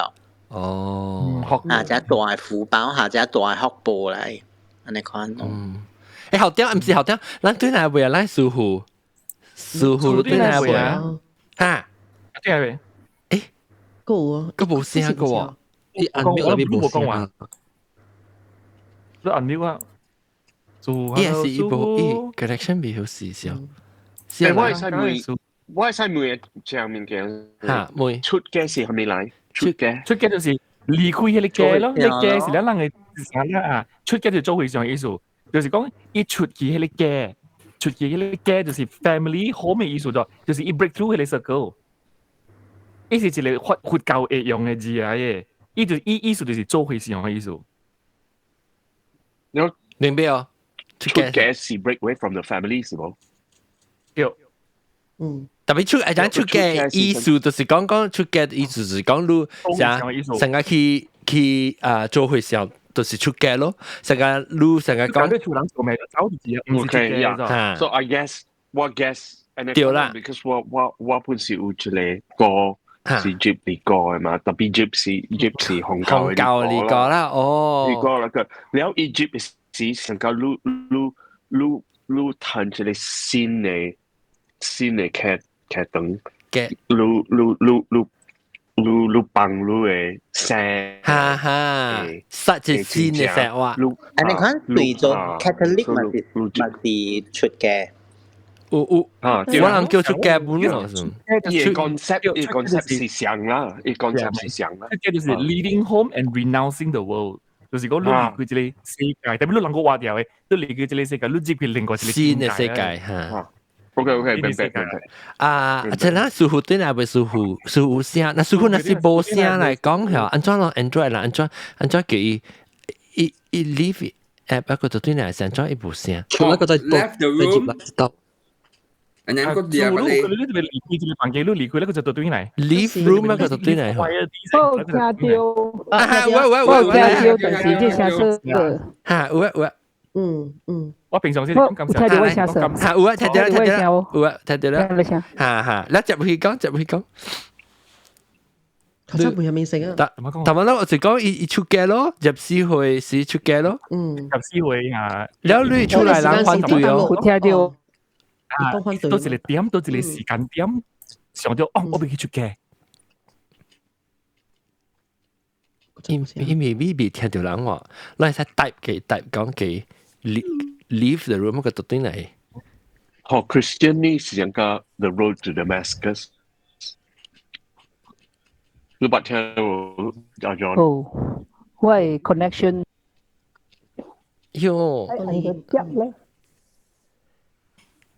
哦，啊，這大的福報，下這大的福報來，按呢款。嗯，校長毋是校長，咱對哪位啊？咱師傅，師傅對哪位啊？哈？對哪位？閣有啊，閣無聲個喎。你按秒那邊無聲啊？你按秒啊？伊也是伊無伊 connection 未好時少。我會使問，我會使問一物件。哈，問出家是啥物來？出家，出家就是離開彼個家咯。彼個家是咱人的啥啦啊？出家就做和尚意思，就是講伊出去彼個家，出去彼個家就是 family home 的意思就，就是伊 break through 彼個 circle。伊是一個佛佛教會用的字來的，伊就伊意思就是做和尚的意思。明白哦？出家是 break away from the family 是無？對。嗯。特別出誒，講出家意思就是講講出家意思就是講你啥成個去去啊做和尚，就是出家咯。成個你成個講。你厝人做咩走就知啊，毋是出家。 So I guess 我 guess 對啦，because 我本是有一個哥是接呢個嘅嘛，特別接是紅教紅教呢個啦，哦，呢個啦個，了 Egypt 是成個擼擼擼擼趁一個新的劇劇燈嘅，擼擼擼擼擼擼幫擼的聲，哈哈，實際新的聲話。按呢款對做 Catholic 嘛是嘛是出家。有有啊，我人叫出家本咯，伊 concept 伊 concept 是像啦，伊 concept 是像啦。出家就是 leaving home and renouncing the world，就是講你離開這個世界，特別你人個活掉的，你離開這個世界，你入去另外一個新的世界哈。 OK OK，明白明白。啊，這咱師傅對那位師傅師傅聲，那師傅若是無聲來講嚇，按怎咯？Android 啦，按怎按怎叫伊伊伊 leave app 一個就對嚟成裝一部聲。出來個再 left the room 來到。人家個你你離開這個房間，你離開那個就對來。 Leave room 那個就對來。我聽到，啊喂喂喂，我聽到，但是這聲色。嚇有啊有啊。嗯嗯。我平常時講咁聽到我聲色。嚇有啊，聽到聽到，有啊聽到啦。嚇嚇，你接去講，接去講。頭先冇有面聲啊。但但係我就講伊伊出街咯，入市會是出街咯。嗯。入市會啊。了你出來人反對哦。有聽到。啊，到一個點，到一個時間點，想到哦，我欲去出街。伊伊未未未聽到人話，咱會使 type 嘅 type 講嘅 leave the room 個讀對嚟。哦，Christian 呢是講個 The Road to Damascus。你捌聽過阿 John？哦，我係 connection。喲。係咧。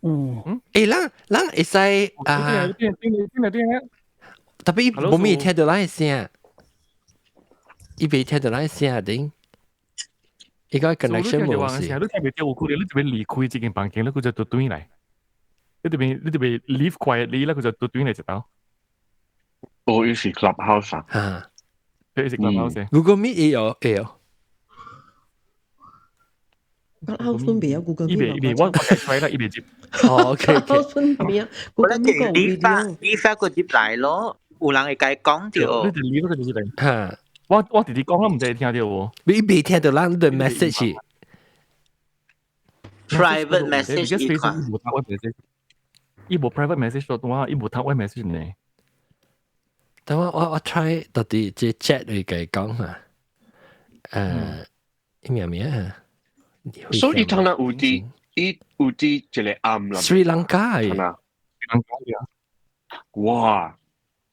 嗯，欸，咱咱會使啊，特別無咪聽到咱的聲，伊未聽到咱的聲頂，伊個 connection 無是。你聽袂到有可能你就欲離開這間房間，你閣再轉來，你就欲你就欲 leave quietly，你閣再轉來一道。哦，伊是 Clubhouse 啊。啊，伊是 Clubhouse。 Google Meet 會有會有。 Clubhouse 未有 Google 伊未伊未，我我開啦，伊未接。哦，OK OK。 Clubhouse 未啊我咧叫你發你發個接來咯，有人會共伊講著。你就你嗰個接來。嚇！我我直直講，我毋知聽著無。你未聽到人的 message。 Private message 伊款。伊無 private message 咯，我伊無讀我 message 呢。等我我我 try 到底這 chat 嚟共伊講嘛？誒，伊名名啊？所以他那有啲，伊有啲一個暗啦。斯里蘭卡嘅。斯里蘭卡啊！哇！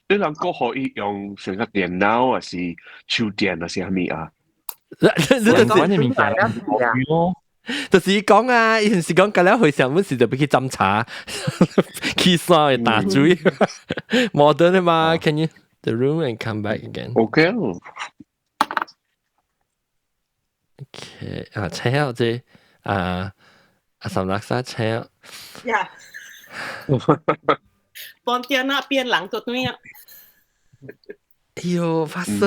你人個可以用成個電腦還是手電還是啥物啊？你就是玩嘅物件咯。就是講啊，以前是講，隔了回上本時就欲去斟茶，去山去打水，modern 嘛？Can you the room and come back again? Okay. OK 啊，請下這啊啊，三六三請。呀。邦天那邊人都對啊。哎呦，發生。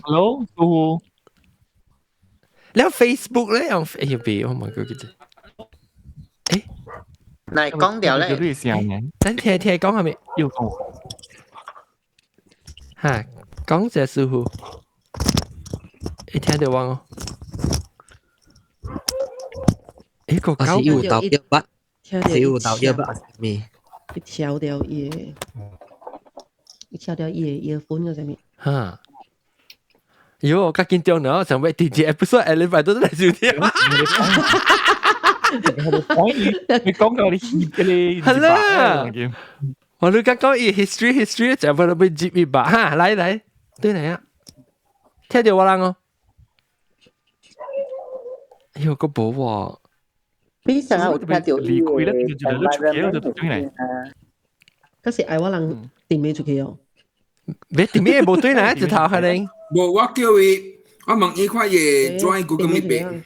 Hello，蘇。了 Facebook 咧用哎呦別，我問佢幾隻。誒，嚟講掉咧。等聽聽講係咪？要講。嚇，講者師傅，你聽到我哦？誒，個狗有導一筆，是有導一筆咩？伊調掉伊的，伊調掉伊的 earphone 個啥物？嚇！喲，較緊張呢，想欲直接 episode 11都來收聽。你講到你你係啦，我你剛講伊 history history 就不能被接一把哈，來來，對嚟啊，聽到我人哦。哎呦，個無喎。比上有聽到離開咧，就就你出去就對嚟。嗰時愛我人訂未出去哦。別訂咩無對嚟，一頭可能。無，我叫伊，我問伊看伊 join Google Meet 未？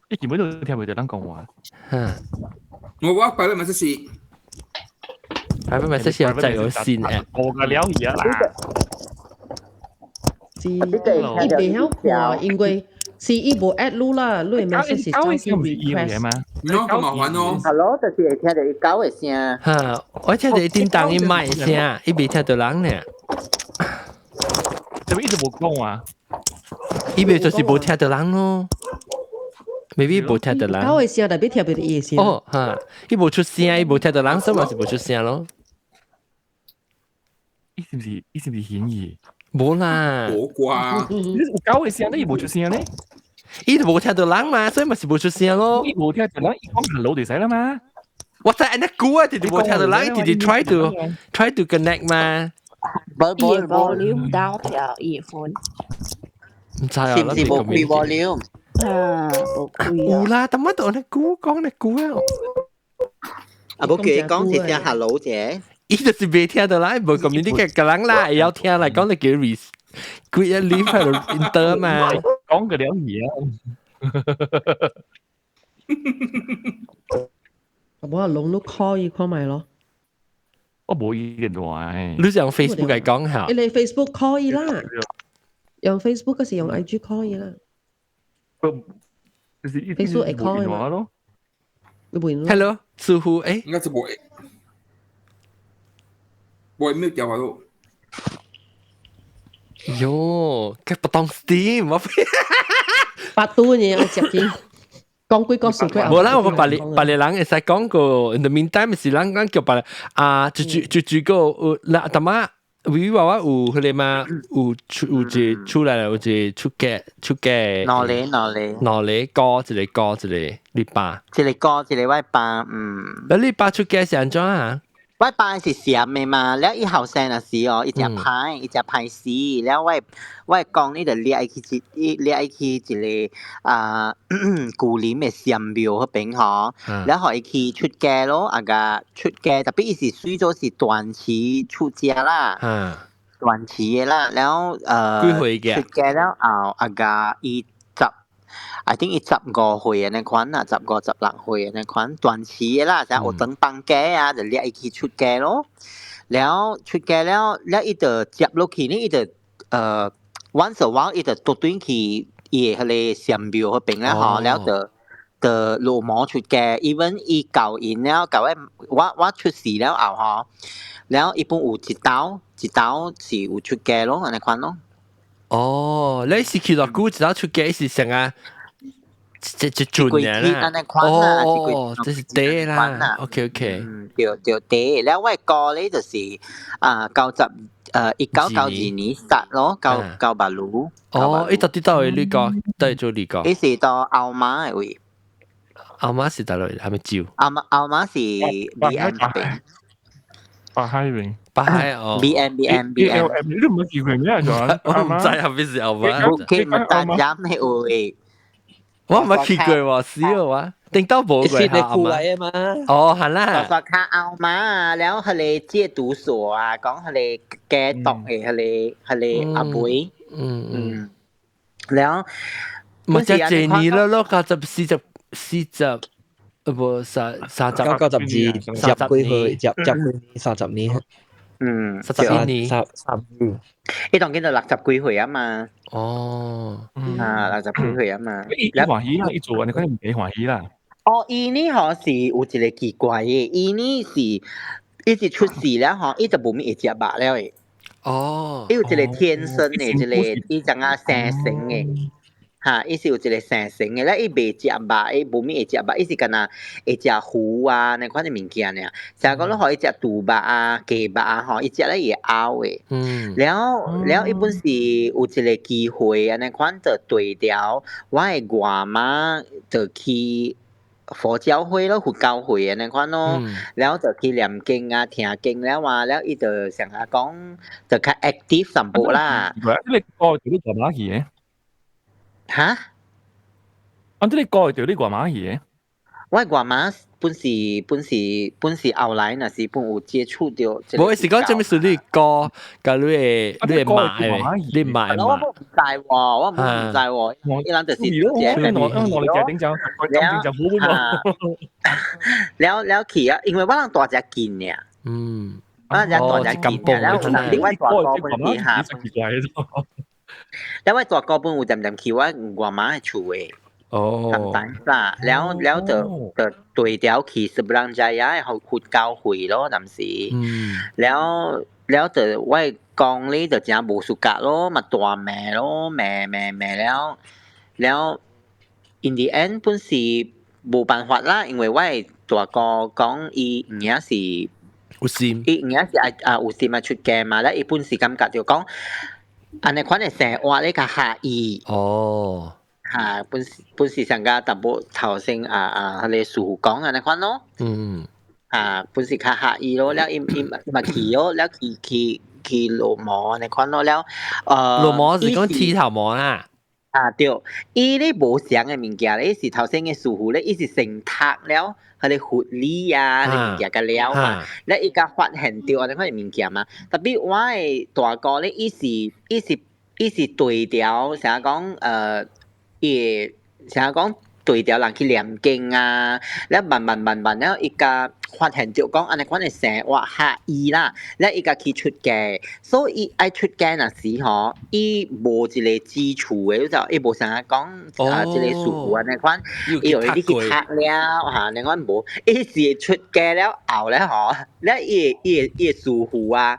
伊根本就聽袂到咱講話。我我 private message ，private message 要再有新 app。我個了而啦。是，伊袂曉看，因為是伊無 add 你啦，你的 message 是走去 request 嘛？喏，咁麻煩哦。 Hello，就是會聽到伊狗的聲。嚇！我聽到伊叮當伊麥聲，伊未聽到人呢。做咩一直無講話？伊未就是無聽到人咯。maybe 無聽到人。狗的聲特別聽袂到伊的聲。哦，嚇！伊無出聲，伊無聽到人，所以嘛是無出聲咯。伊是毋是伊是毋是顯耳？無啦。無啩。有狗的聲，你伊無出聲咧？伊就無聽到人嘛，所以咪是無出聲咯。伊無聽到人，伊講 hello 就使啦嘛。我知按呢久啊，直直無聽到人，直直 try to connect 嘛。無無伊 volume down 掉 earphone。毋知啊，是毋是無開 volume？啊，無開有啦，但乜都按呢久講呢久啊。啊，無叫伊講一聲 hello 者。伊就是未聽到人，無咁你個個人啦，會曉聽來講，你叫佢一 leave 喺度 enter 嘛。講個兩嘢啊！我話攏都 call 伊看覓咯。我無伊電話。你是用 Facebook 嚟講下？你 Facebook call 伊啦，用 Facebook 嗰時用 IG call 伊啦。Facebook 會 call 伊嘛？咯。 Hello，師傅，誒，應該是無，無 mute 掉啊都。喲，佢不當 Steam，我百度嘢我接見。講幾個數據。無啦，我個別別人會使講過，in the meantime 是咱講叫別啊，就就就就個有啦，淡仔微微娃娃有彼個嘛，有出有一個出來有一個出家出家。兩個兩個。兩個哥一個哥一個你爸。一個哥一個我爸，嗯。那你爸出家是按怎啊？我爸是禪的嘛，了伊後生若時哦，伊誠歹，伊誠歹死，了我我講你就掠伊去一，掠伊去一個啊舊林的禪廟彼邊吼，了予伊去出家咯，啊個出家，特別伊是算做是斷持出家啦，斷持的啦，了幾歲嘅？出家了後，啊個伊十，I think 伊15歲按呢款啊，15、16歲按呢款斷持的啦，成學堂放假啊，就掠伊去出家咯。了出家了，了伊就接落去呢，伊就once a while 伊就倒轉去伊的彼個禪廟彼邊啦吼，了就就落毛出家。even 伊教𪜶了，教我我我出世了後吼，了伊本有一兜一兜是有出家咯，按呢款咯。哦，你是去偌久一道出家是啥啊？這這陣啦，哦，這是第啦，OK OK，嗯，對對對，了我哥咧就是啊，1992年殺咯，九九八路。哦，伊到底佗位你講，佗做你講？伊是到後媽的位。後媽是佗落？還沒招？後媽後媽是 B M 邊。北海邊。北海哦。 B M B M B M。你都唔見過咩啊？我唔知係邊是後媽。佢唔搭監的位。我唔捌去過喎，死咯我，頂到無過是你庫嚟啊嘛。哦，係啦。我卡後媽，了彼個戒毒所啊，講彼個戒毒的彼個彼個阿妹。嗯嗯。了，咪就這年咯咯，94、44，無三三十。92，十幾歲，十十幾年，30年。嗯， 31年。三三。伊當今就60幾歲啊嘛。哦。啊，60幾歲啊嘛。伊歡喜啦，伊做你可能唔幾歡喜啦。哦，伊呢吼是有一個奇怪的，伊呢是一直出世了吼，伊就無物會食肉了的。哦。伊有一個天生的一個，伊怎啊生成的。哈，伊是有一個生成的，咧伊袂食肉，伊無物會食肉，伊是干焦會食魚啊，那款的物件爾。成日講你予伊食豬肉啊、雞肉啊，吼，伊食了伊會嘔的。了了，伊本是有一個機會，按呢款就對調，我的外媽就去佛教會咯，佛教會按呢款咯，了就去念經啊、聽經了啊，了伊就成日講就較 active 淡薄啦。你個對你外媽去的？哈？啊！你個對你外媽去的？我外媽本是本是本是後來若是本有接觸到。無是講這物事你哥佮你的媽的，你媽的我唔知喎，我唔知喎，伊人就是這我我哋頂就頂就好了了去啊，因為我人大隻見爾。我人大隻見爾，了另外大哥本是哈。了我大哥本有漸漸去我外媽的厝的。哦，啦，了了就就對調去 Seberang Jaya 的佛教會咯，暫時。了了就我講咧就誠無 suka 咯，嘛大罵咯，罵罵罵了了，in the end 本是無辦法啦，因為我的大哥講伊有影是有心，伊有影是愛啊有心愛出家嘛，了伊本是感覺就講按呢款的生活咧較合伊。哦。哈，本是本是上加淡薄頭先啊啊，彼個師傅講按呢款咯。啊，本是較合伊咯，了伊伊嘛去咯，了去去去落毛按呢款咯，了落毛是講剃頭毛啦。啊對，伊咧無相的物件咧，伊是頭先的師傅咧，伊是先讀了，彼個佛理啊，彼個物件佮了嘛，了伊才發現著按呢款的物件嘛。特別我的大哥咧，伊是伊是。伊是對調，成日講伊成日講對調人去念經啊，了慢慢慢慢了，伊甲發現著講按呢款的生活合伊啦，了伊甲去出家，所以愛出家若時吼，伊無一個支柱的，就伊無啥講啊，這個師父按呢款，伊有你去讀了嚇，你款無，伊是出家了後咧吼，了伊的師父啊，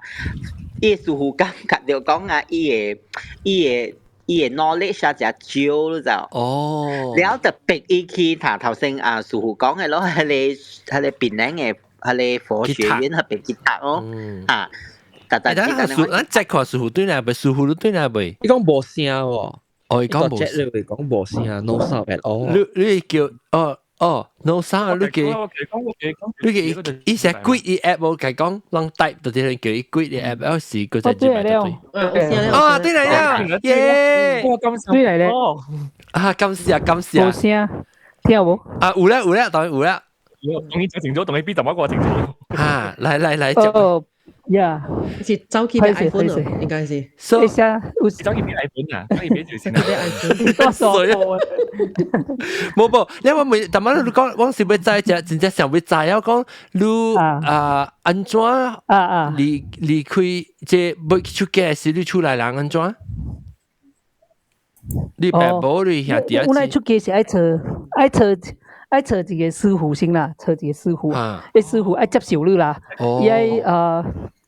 伊的師父感覺著講啊，伊的 knowledge 啊，誠少就，了就逼伊去頭頭先啊，師父講的咯，彼個檳城的彼個佛學院彼邊去讀哦，啊，但但但師，咱再看師父對來未？師父你對來未？伊講無聲喎，哦，伊講無聲，你講無聲，no sound at all。你叫哦哦，no sound，你叫伊成鬼伊 app 無共講，攏 type 就啲人叫伊鬼伊 app，有時佢就對了，哦，對來了，耶！對來了，啊，感謝啊，感謝啊，無聲，聽無？啊，有啦有啦，當然有啦。當然清楚，當然比淡薄個清楚。啊，來來來，哦，呀，是走去買 iPhone 咯，應該是。所以有走去買 iPhone 啊，走去買就先。多數。無無，你我問，但係你講，我是欲知只，真正想欲知，我講你啊，按怎離開這欲出家時，你厝內人按怎？你爸母你兄弟啊？我來出家是愛揣愛揣愛揣一個師父先啦，揣一個師父，彼師父愛接受你啦，伊愛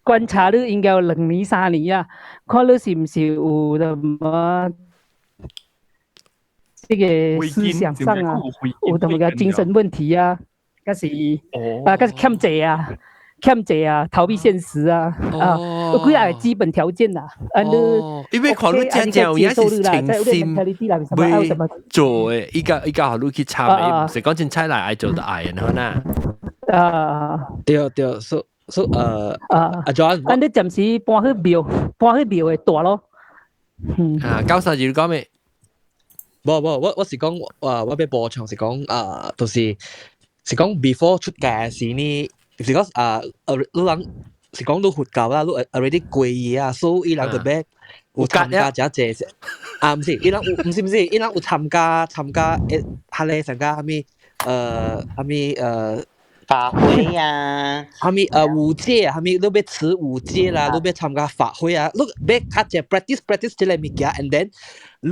觀察你應該有2年3年啊，看你是毋是有什麼這個思想上啊，有淡薄精神問題啊，抑是啊，抑是欠債啊，欠債啊，逃避現實啊，啊，有幾個基本條件啦。啊，你因為看你真正有影是誠心欲做的，伊共予你去參的，毋是講凊彩來愛做就愛的，好呐。啊，對對，so 啊，阿 John，啊，你暫時搬去廟，搬去廟會大咯。嗯。啊，九三二你講咩？無無，我是講，我欲補充是講啊，就是是講 before 出家時呢，是講啊，你人是講你佛教啦，你 already 皈依啊，所以伊人就欲有參加這濟啊，毋是，伊人有，毋是毋是，伊人有參加誒，彼个參加啥物啥物法會啊，啥物五戒，啥物你欲持五戒啦，你欲參加法會啊，你欲較濟 practice practice 這个物件，and then 你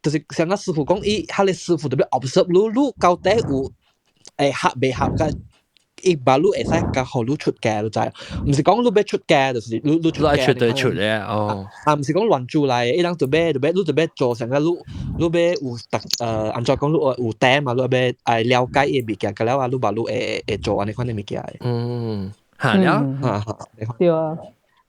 就是像個師父講，伊彼个師父就欲 observe 你，你到底有會合袂合佮伊把你會使共予你出家，你知？毋是講你欲出家，就是你出家。出就出咧，哦。啊，毋是講亂做來，伊人就欲就欲你就欲做成個你你欲有特按怎講你有膽嘛，你欲愛了解伊物件，佮了啊，你把你會做按呢款的物件。嗯，嚇了，哈哈。對啊，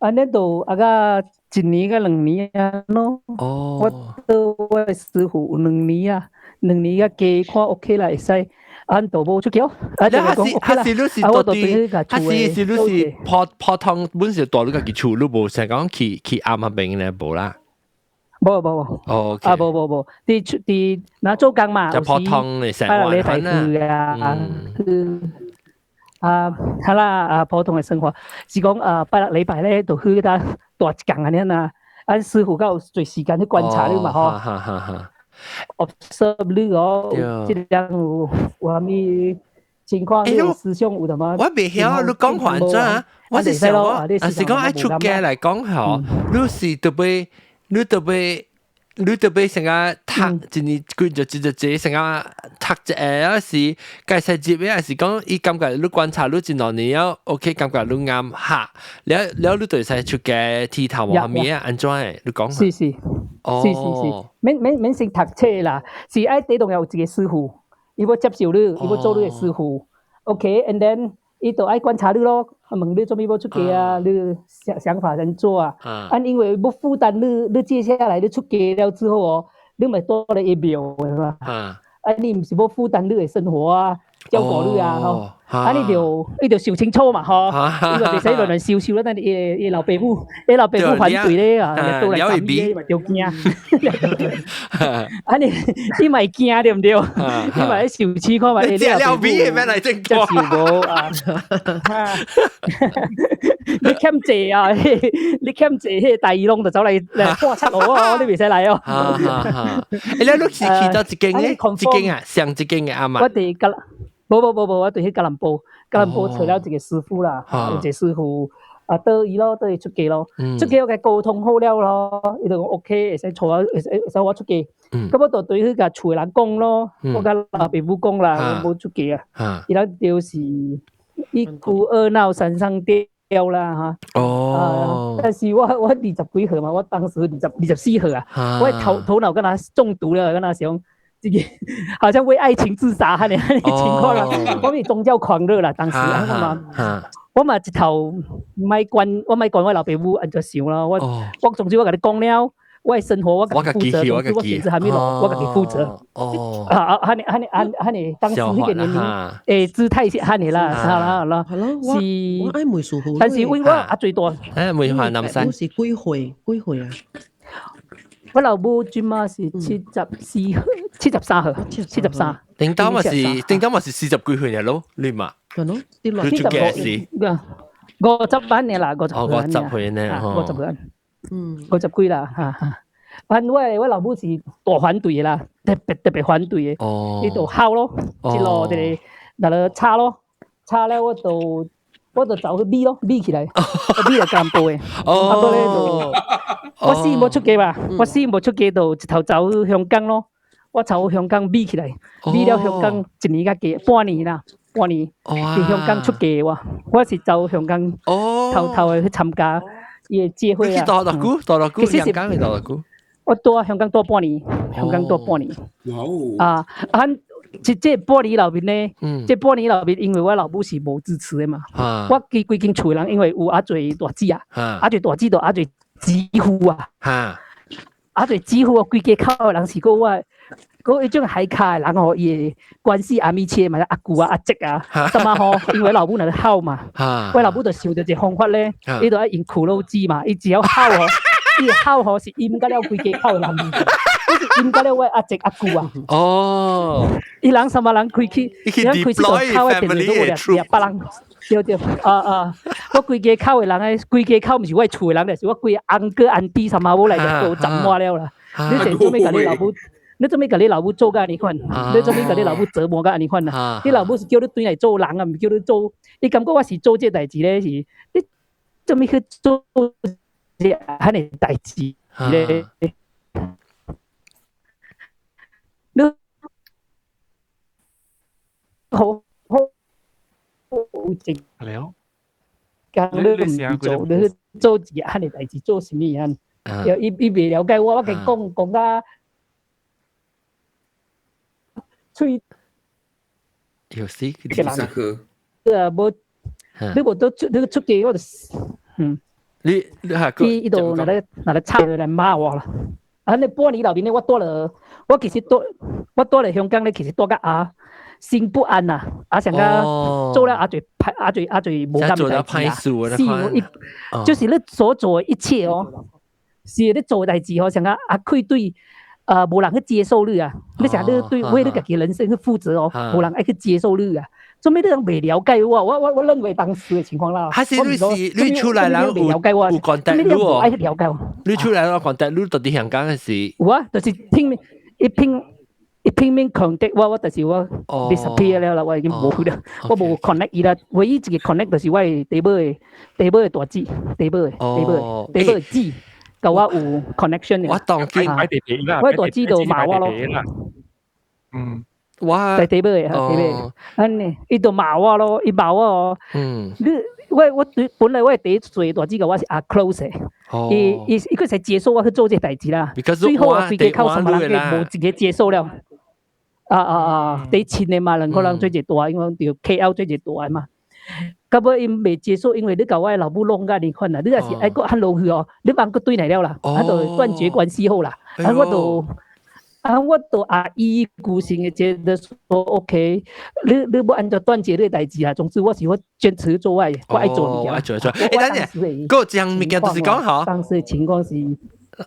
按呢都啊個一年佮2年啊咯。哦。我對我的師父有兩年啊，兩年較加看 OK 啦，會使。按都無出去哦，啊，就講 OK 啦，啊，我就對去共厝的。是你是普通本是蹛你家己厝，你無成講去暗彼邊咧無啦？無無無。哦，啊，無無無，佇出佇若做工嘛，就普通的生活拜六禮拜去啊，去啊，好啦，啊，普通的生活是講啊，拜六禮拜咧就去搭蹛一工按呢啦，啊，師父較有濟時間去觀察你嘛吼。哈哈哈。 observe 你哦，這個有啥物情況？你思想有淡薄？我袂曉你講反正，我是想講，啊是講愛出家來講吼，你是特別，你特別，你特別成個讀一年幾就一就這成個讀一個，還是該使入的，還是講伊感覺你觀察你一兩年了，OK，感覺你啱合，了了你就會使出家剃頭毛物啊？按怎的？你講。是是。是是是，免免免先讀冊啦，是愛第重要有一個師父，伊欲接受你，伊欲做你的師父。OK，and then 伊就愛觀察你咯，問你做咩欲出家啊？你想法按怎啊？啊，因為欲負擔你，你接下來你出家了之後哦，你咪蹛咧伊廟的嘛。啊，你毋是欲負擔你的生活啊，照顧你啊，吼。啊你就你就想清楚嘛，吼，你就袂使亂亂燒燒啦，等伊伊老爸母，伊老爸母反對咧啊，倒來斬伊嘛就驚。啊你你嘛會驚對毋對？你嘛咧受試看嘛？你了比咩嚟正接受無啊？你欠債啊！你欠債，彼個大耳窿就走來來破賊我哦，你袂使來哦。欸，你你是去到一間咧？一間啊，上一間嘅阿媽。我佇吉，無無無無，我佇彼吉蘭坡，吉蘭坡揣了一個師傅啦，有一個師傅啊，倒伊咯，倒伊出家咯，出家我共溝通好了咯，伊就講 OK，會使帶我，會使會使我出家。咁我就對彼個厝的人講咯，我共老爸母講啦，我欲出家啊，伊人就是一哭二鬧三上吊啦嚇。哦。但是我20幾歲嘛，我當時24歲啊，我頭腦敢若中毒了，敢若想這個好像為愛情自殺按呢按呢情況啦。我是宗教狂熱啦，當時啊嘛，我嘛一頭莫管，我莫管我老爸母按怎想啦，我總之我共你講了。我的生活我家己負責，總之我選擇啥物路，我家己負責。哦，啊啊，按呢按呢按按呢，當時彼個年齡，欸，姿態是按呢啦，好啦好啦。係咯，我我愛問師傅。但是為我啊最大。欸，問下南山。我是幾歲？幾歲啊？我老母這馬是74歲，73歲，73。頂當嘛是40幾歲了咯，你嘛？係咯，你出家時。50萬年啦，五十。哦，50歲呢，50歲。嗯，50幾啦，哈哈。反正我老母是大反對的啦，特別特別反對的。哦。伊就哭咯，一路就是若咧吵咯，吵了我就走去匿咯，匿起來，我匿來監部的。哦。啊，無咧就我死無出家嘛，我死無出家就一頭走去香港咯。我走去香港匿起來，匿了香港一年較加半年啦，半年。佇香港出家我，我是走香港偷偷的去參加伊的聚會啊。你去蹛偌久？蹛偌久？香港去蹛偌久？我蹛香港蹛半年，香港蹛半年。哇哦！啊啊！這半年內面呢，這半年內面，因為我老母是無支持的嘛。我規規間厝的人，因為有遮濟大姊啊，遮濟大姊就遮濟姊夫啊，遮濟姊夫啊，規家口的人是閣我，閣彼種海卡的人吼，伊的關係阿密切嘛，阿舅啊、阿叔啊，什麼吼？因為老母若咧吼嘛，我老母就想著一個方法咧，伊就愛用苦肉計嘛，伊只要吼吼。伊吼吼是陰甲了規家口的人，伊是陰甲了我阿叔阿舅啊。哦。伊人什麼人開去，伊人開始就口的電話都有掠掠別人，對對，啊啊！我規家口的人咧，規家口毋是我厝的人，就是我規個翁哥安弟什麼我來就都斬我了啦。你是做咩共你老母？你做咩共你老母做甲按呢款？你做咩共你老母折磨甲按呢款啊？你老母是叫你轉來做人啊，毋是叫你做。伊感覺我是做這代誌咧，是你做咩去做？這按呢代誌咧，你好好有一工你毋是做，你去做一個按呢代誌，做啥物啊？伊伊袂了解我，我共伊講講甲喙有死，個人，啊無，你無倒出，你出家我就嗯。你你下伊伊就拿來拿來吵來罵我啦。啊，那半年內面咧，我蹛了，我其實蹛我蹛來香港咧，其實蹛甲啊心不安呐，啊想講做了遮濟歹遮濟遮濟無甘的代誌啊，是一就是你所做的一切哦，是你做的代誌哦，想講啊愧對無人去接受你啊，你想你對為你家己人生去負責哦，無人愛去接受你啊。做咩你人袂了解我？我認為當時的情況啦。還是你是你出來人有了解我？有 contact 你哦？愛去了解我。你出來我 contact 你到佇香港的時。有啊，就是拼命一拼一拼命 contact 我，我就是我 disappear 了啦，我已經無了，我無 connect 伊啦。唯一一個 connect 就是我的爸母的爸母的大姊，爸母的爸母的爸母的姊，佮我有 connection 的。我當見我大姊就罵我咯。嗯。我在地尾，地尾，按呢，伊就罵我咯，伊罵我哦。你我我對本來我第一做大姊佮我是阿 close 的，伊伊伊閣會接受我去做這代誌啦。最後我規家口啥物人計無一個接受了。啊啊啊！第一親的嘛，兩個人做一大，因為佇 KL 做一大的嘛。到尾𪜶袂接受，因為你共我的老母弄甲按呢款啦，你若是愛閣按落去哦，你茫閣轉來了啦，啊就斷絕關係好啦，啊我就。啊，我都啊一意孤行的覺得說，OK，你欲按怎斷絕你代誌啊。總之我是我堅持做愛，我愛做物件。愛做做。欸，等陣，嗰個講物件就是講嗬。當時情況是。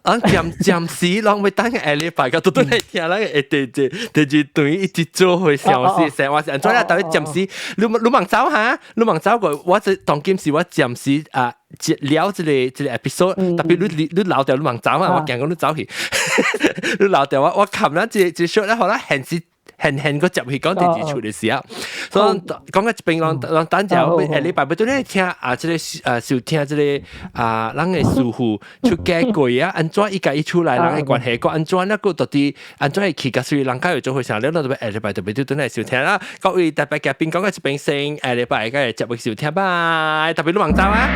啊，暫暫時攏欲等下禮拜，個都都來聽咱個第二段一直做會消息，生活是按怎啦？但係暫時你忙走哈，你忙走過，我這當今是我暫時啊接了這個 episode，特別你留掉你忙走啊，我驚講你走去，你留掉我冚咱這 show 咧，可能現時。現現個接去講第二出的時候，所以講個一邊攏攏等陣下禮拜欲對你聽啊，這個啊收聽這個啊，咱的師父出家過啊，按怎伊共伊出來人的關係，閣按怎那個到底按怎會去，甲所以人家會做伙啥，了咱就欲下禮拜特別對轉來收聽啦。各位特別嘉賓講個一邊先，下禮拜個接去收聽吧，特別你忙走啊。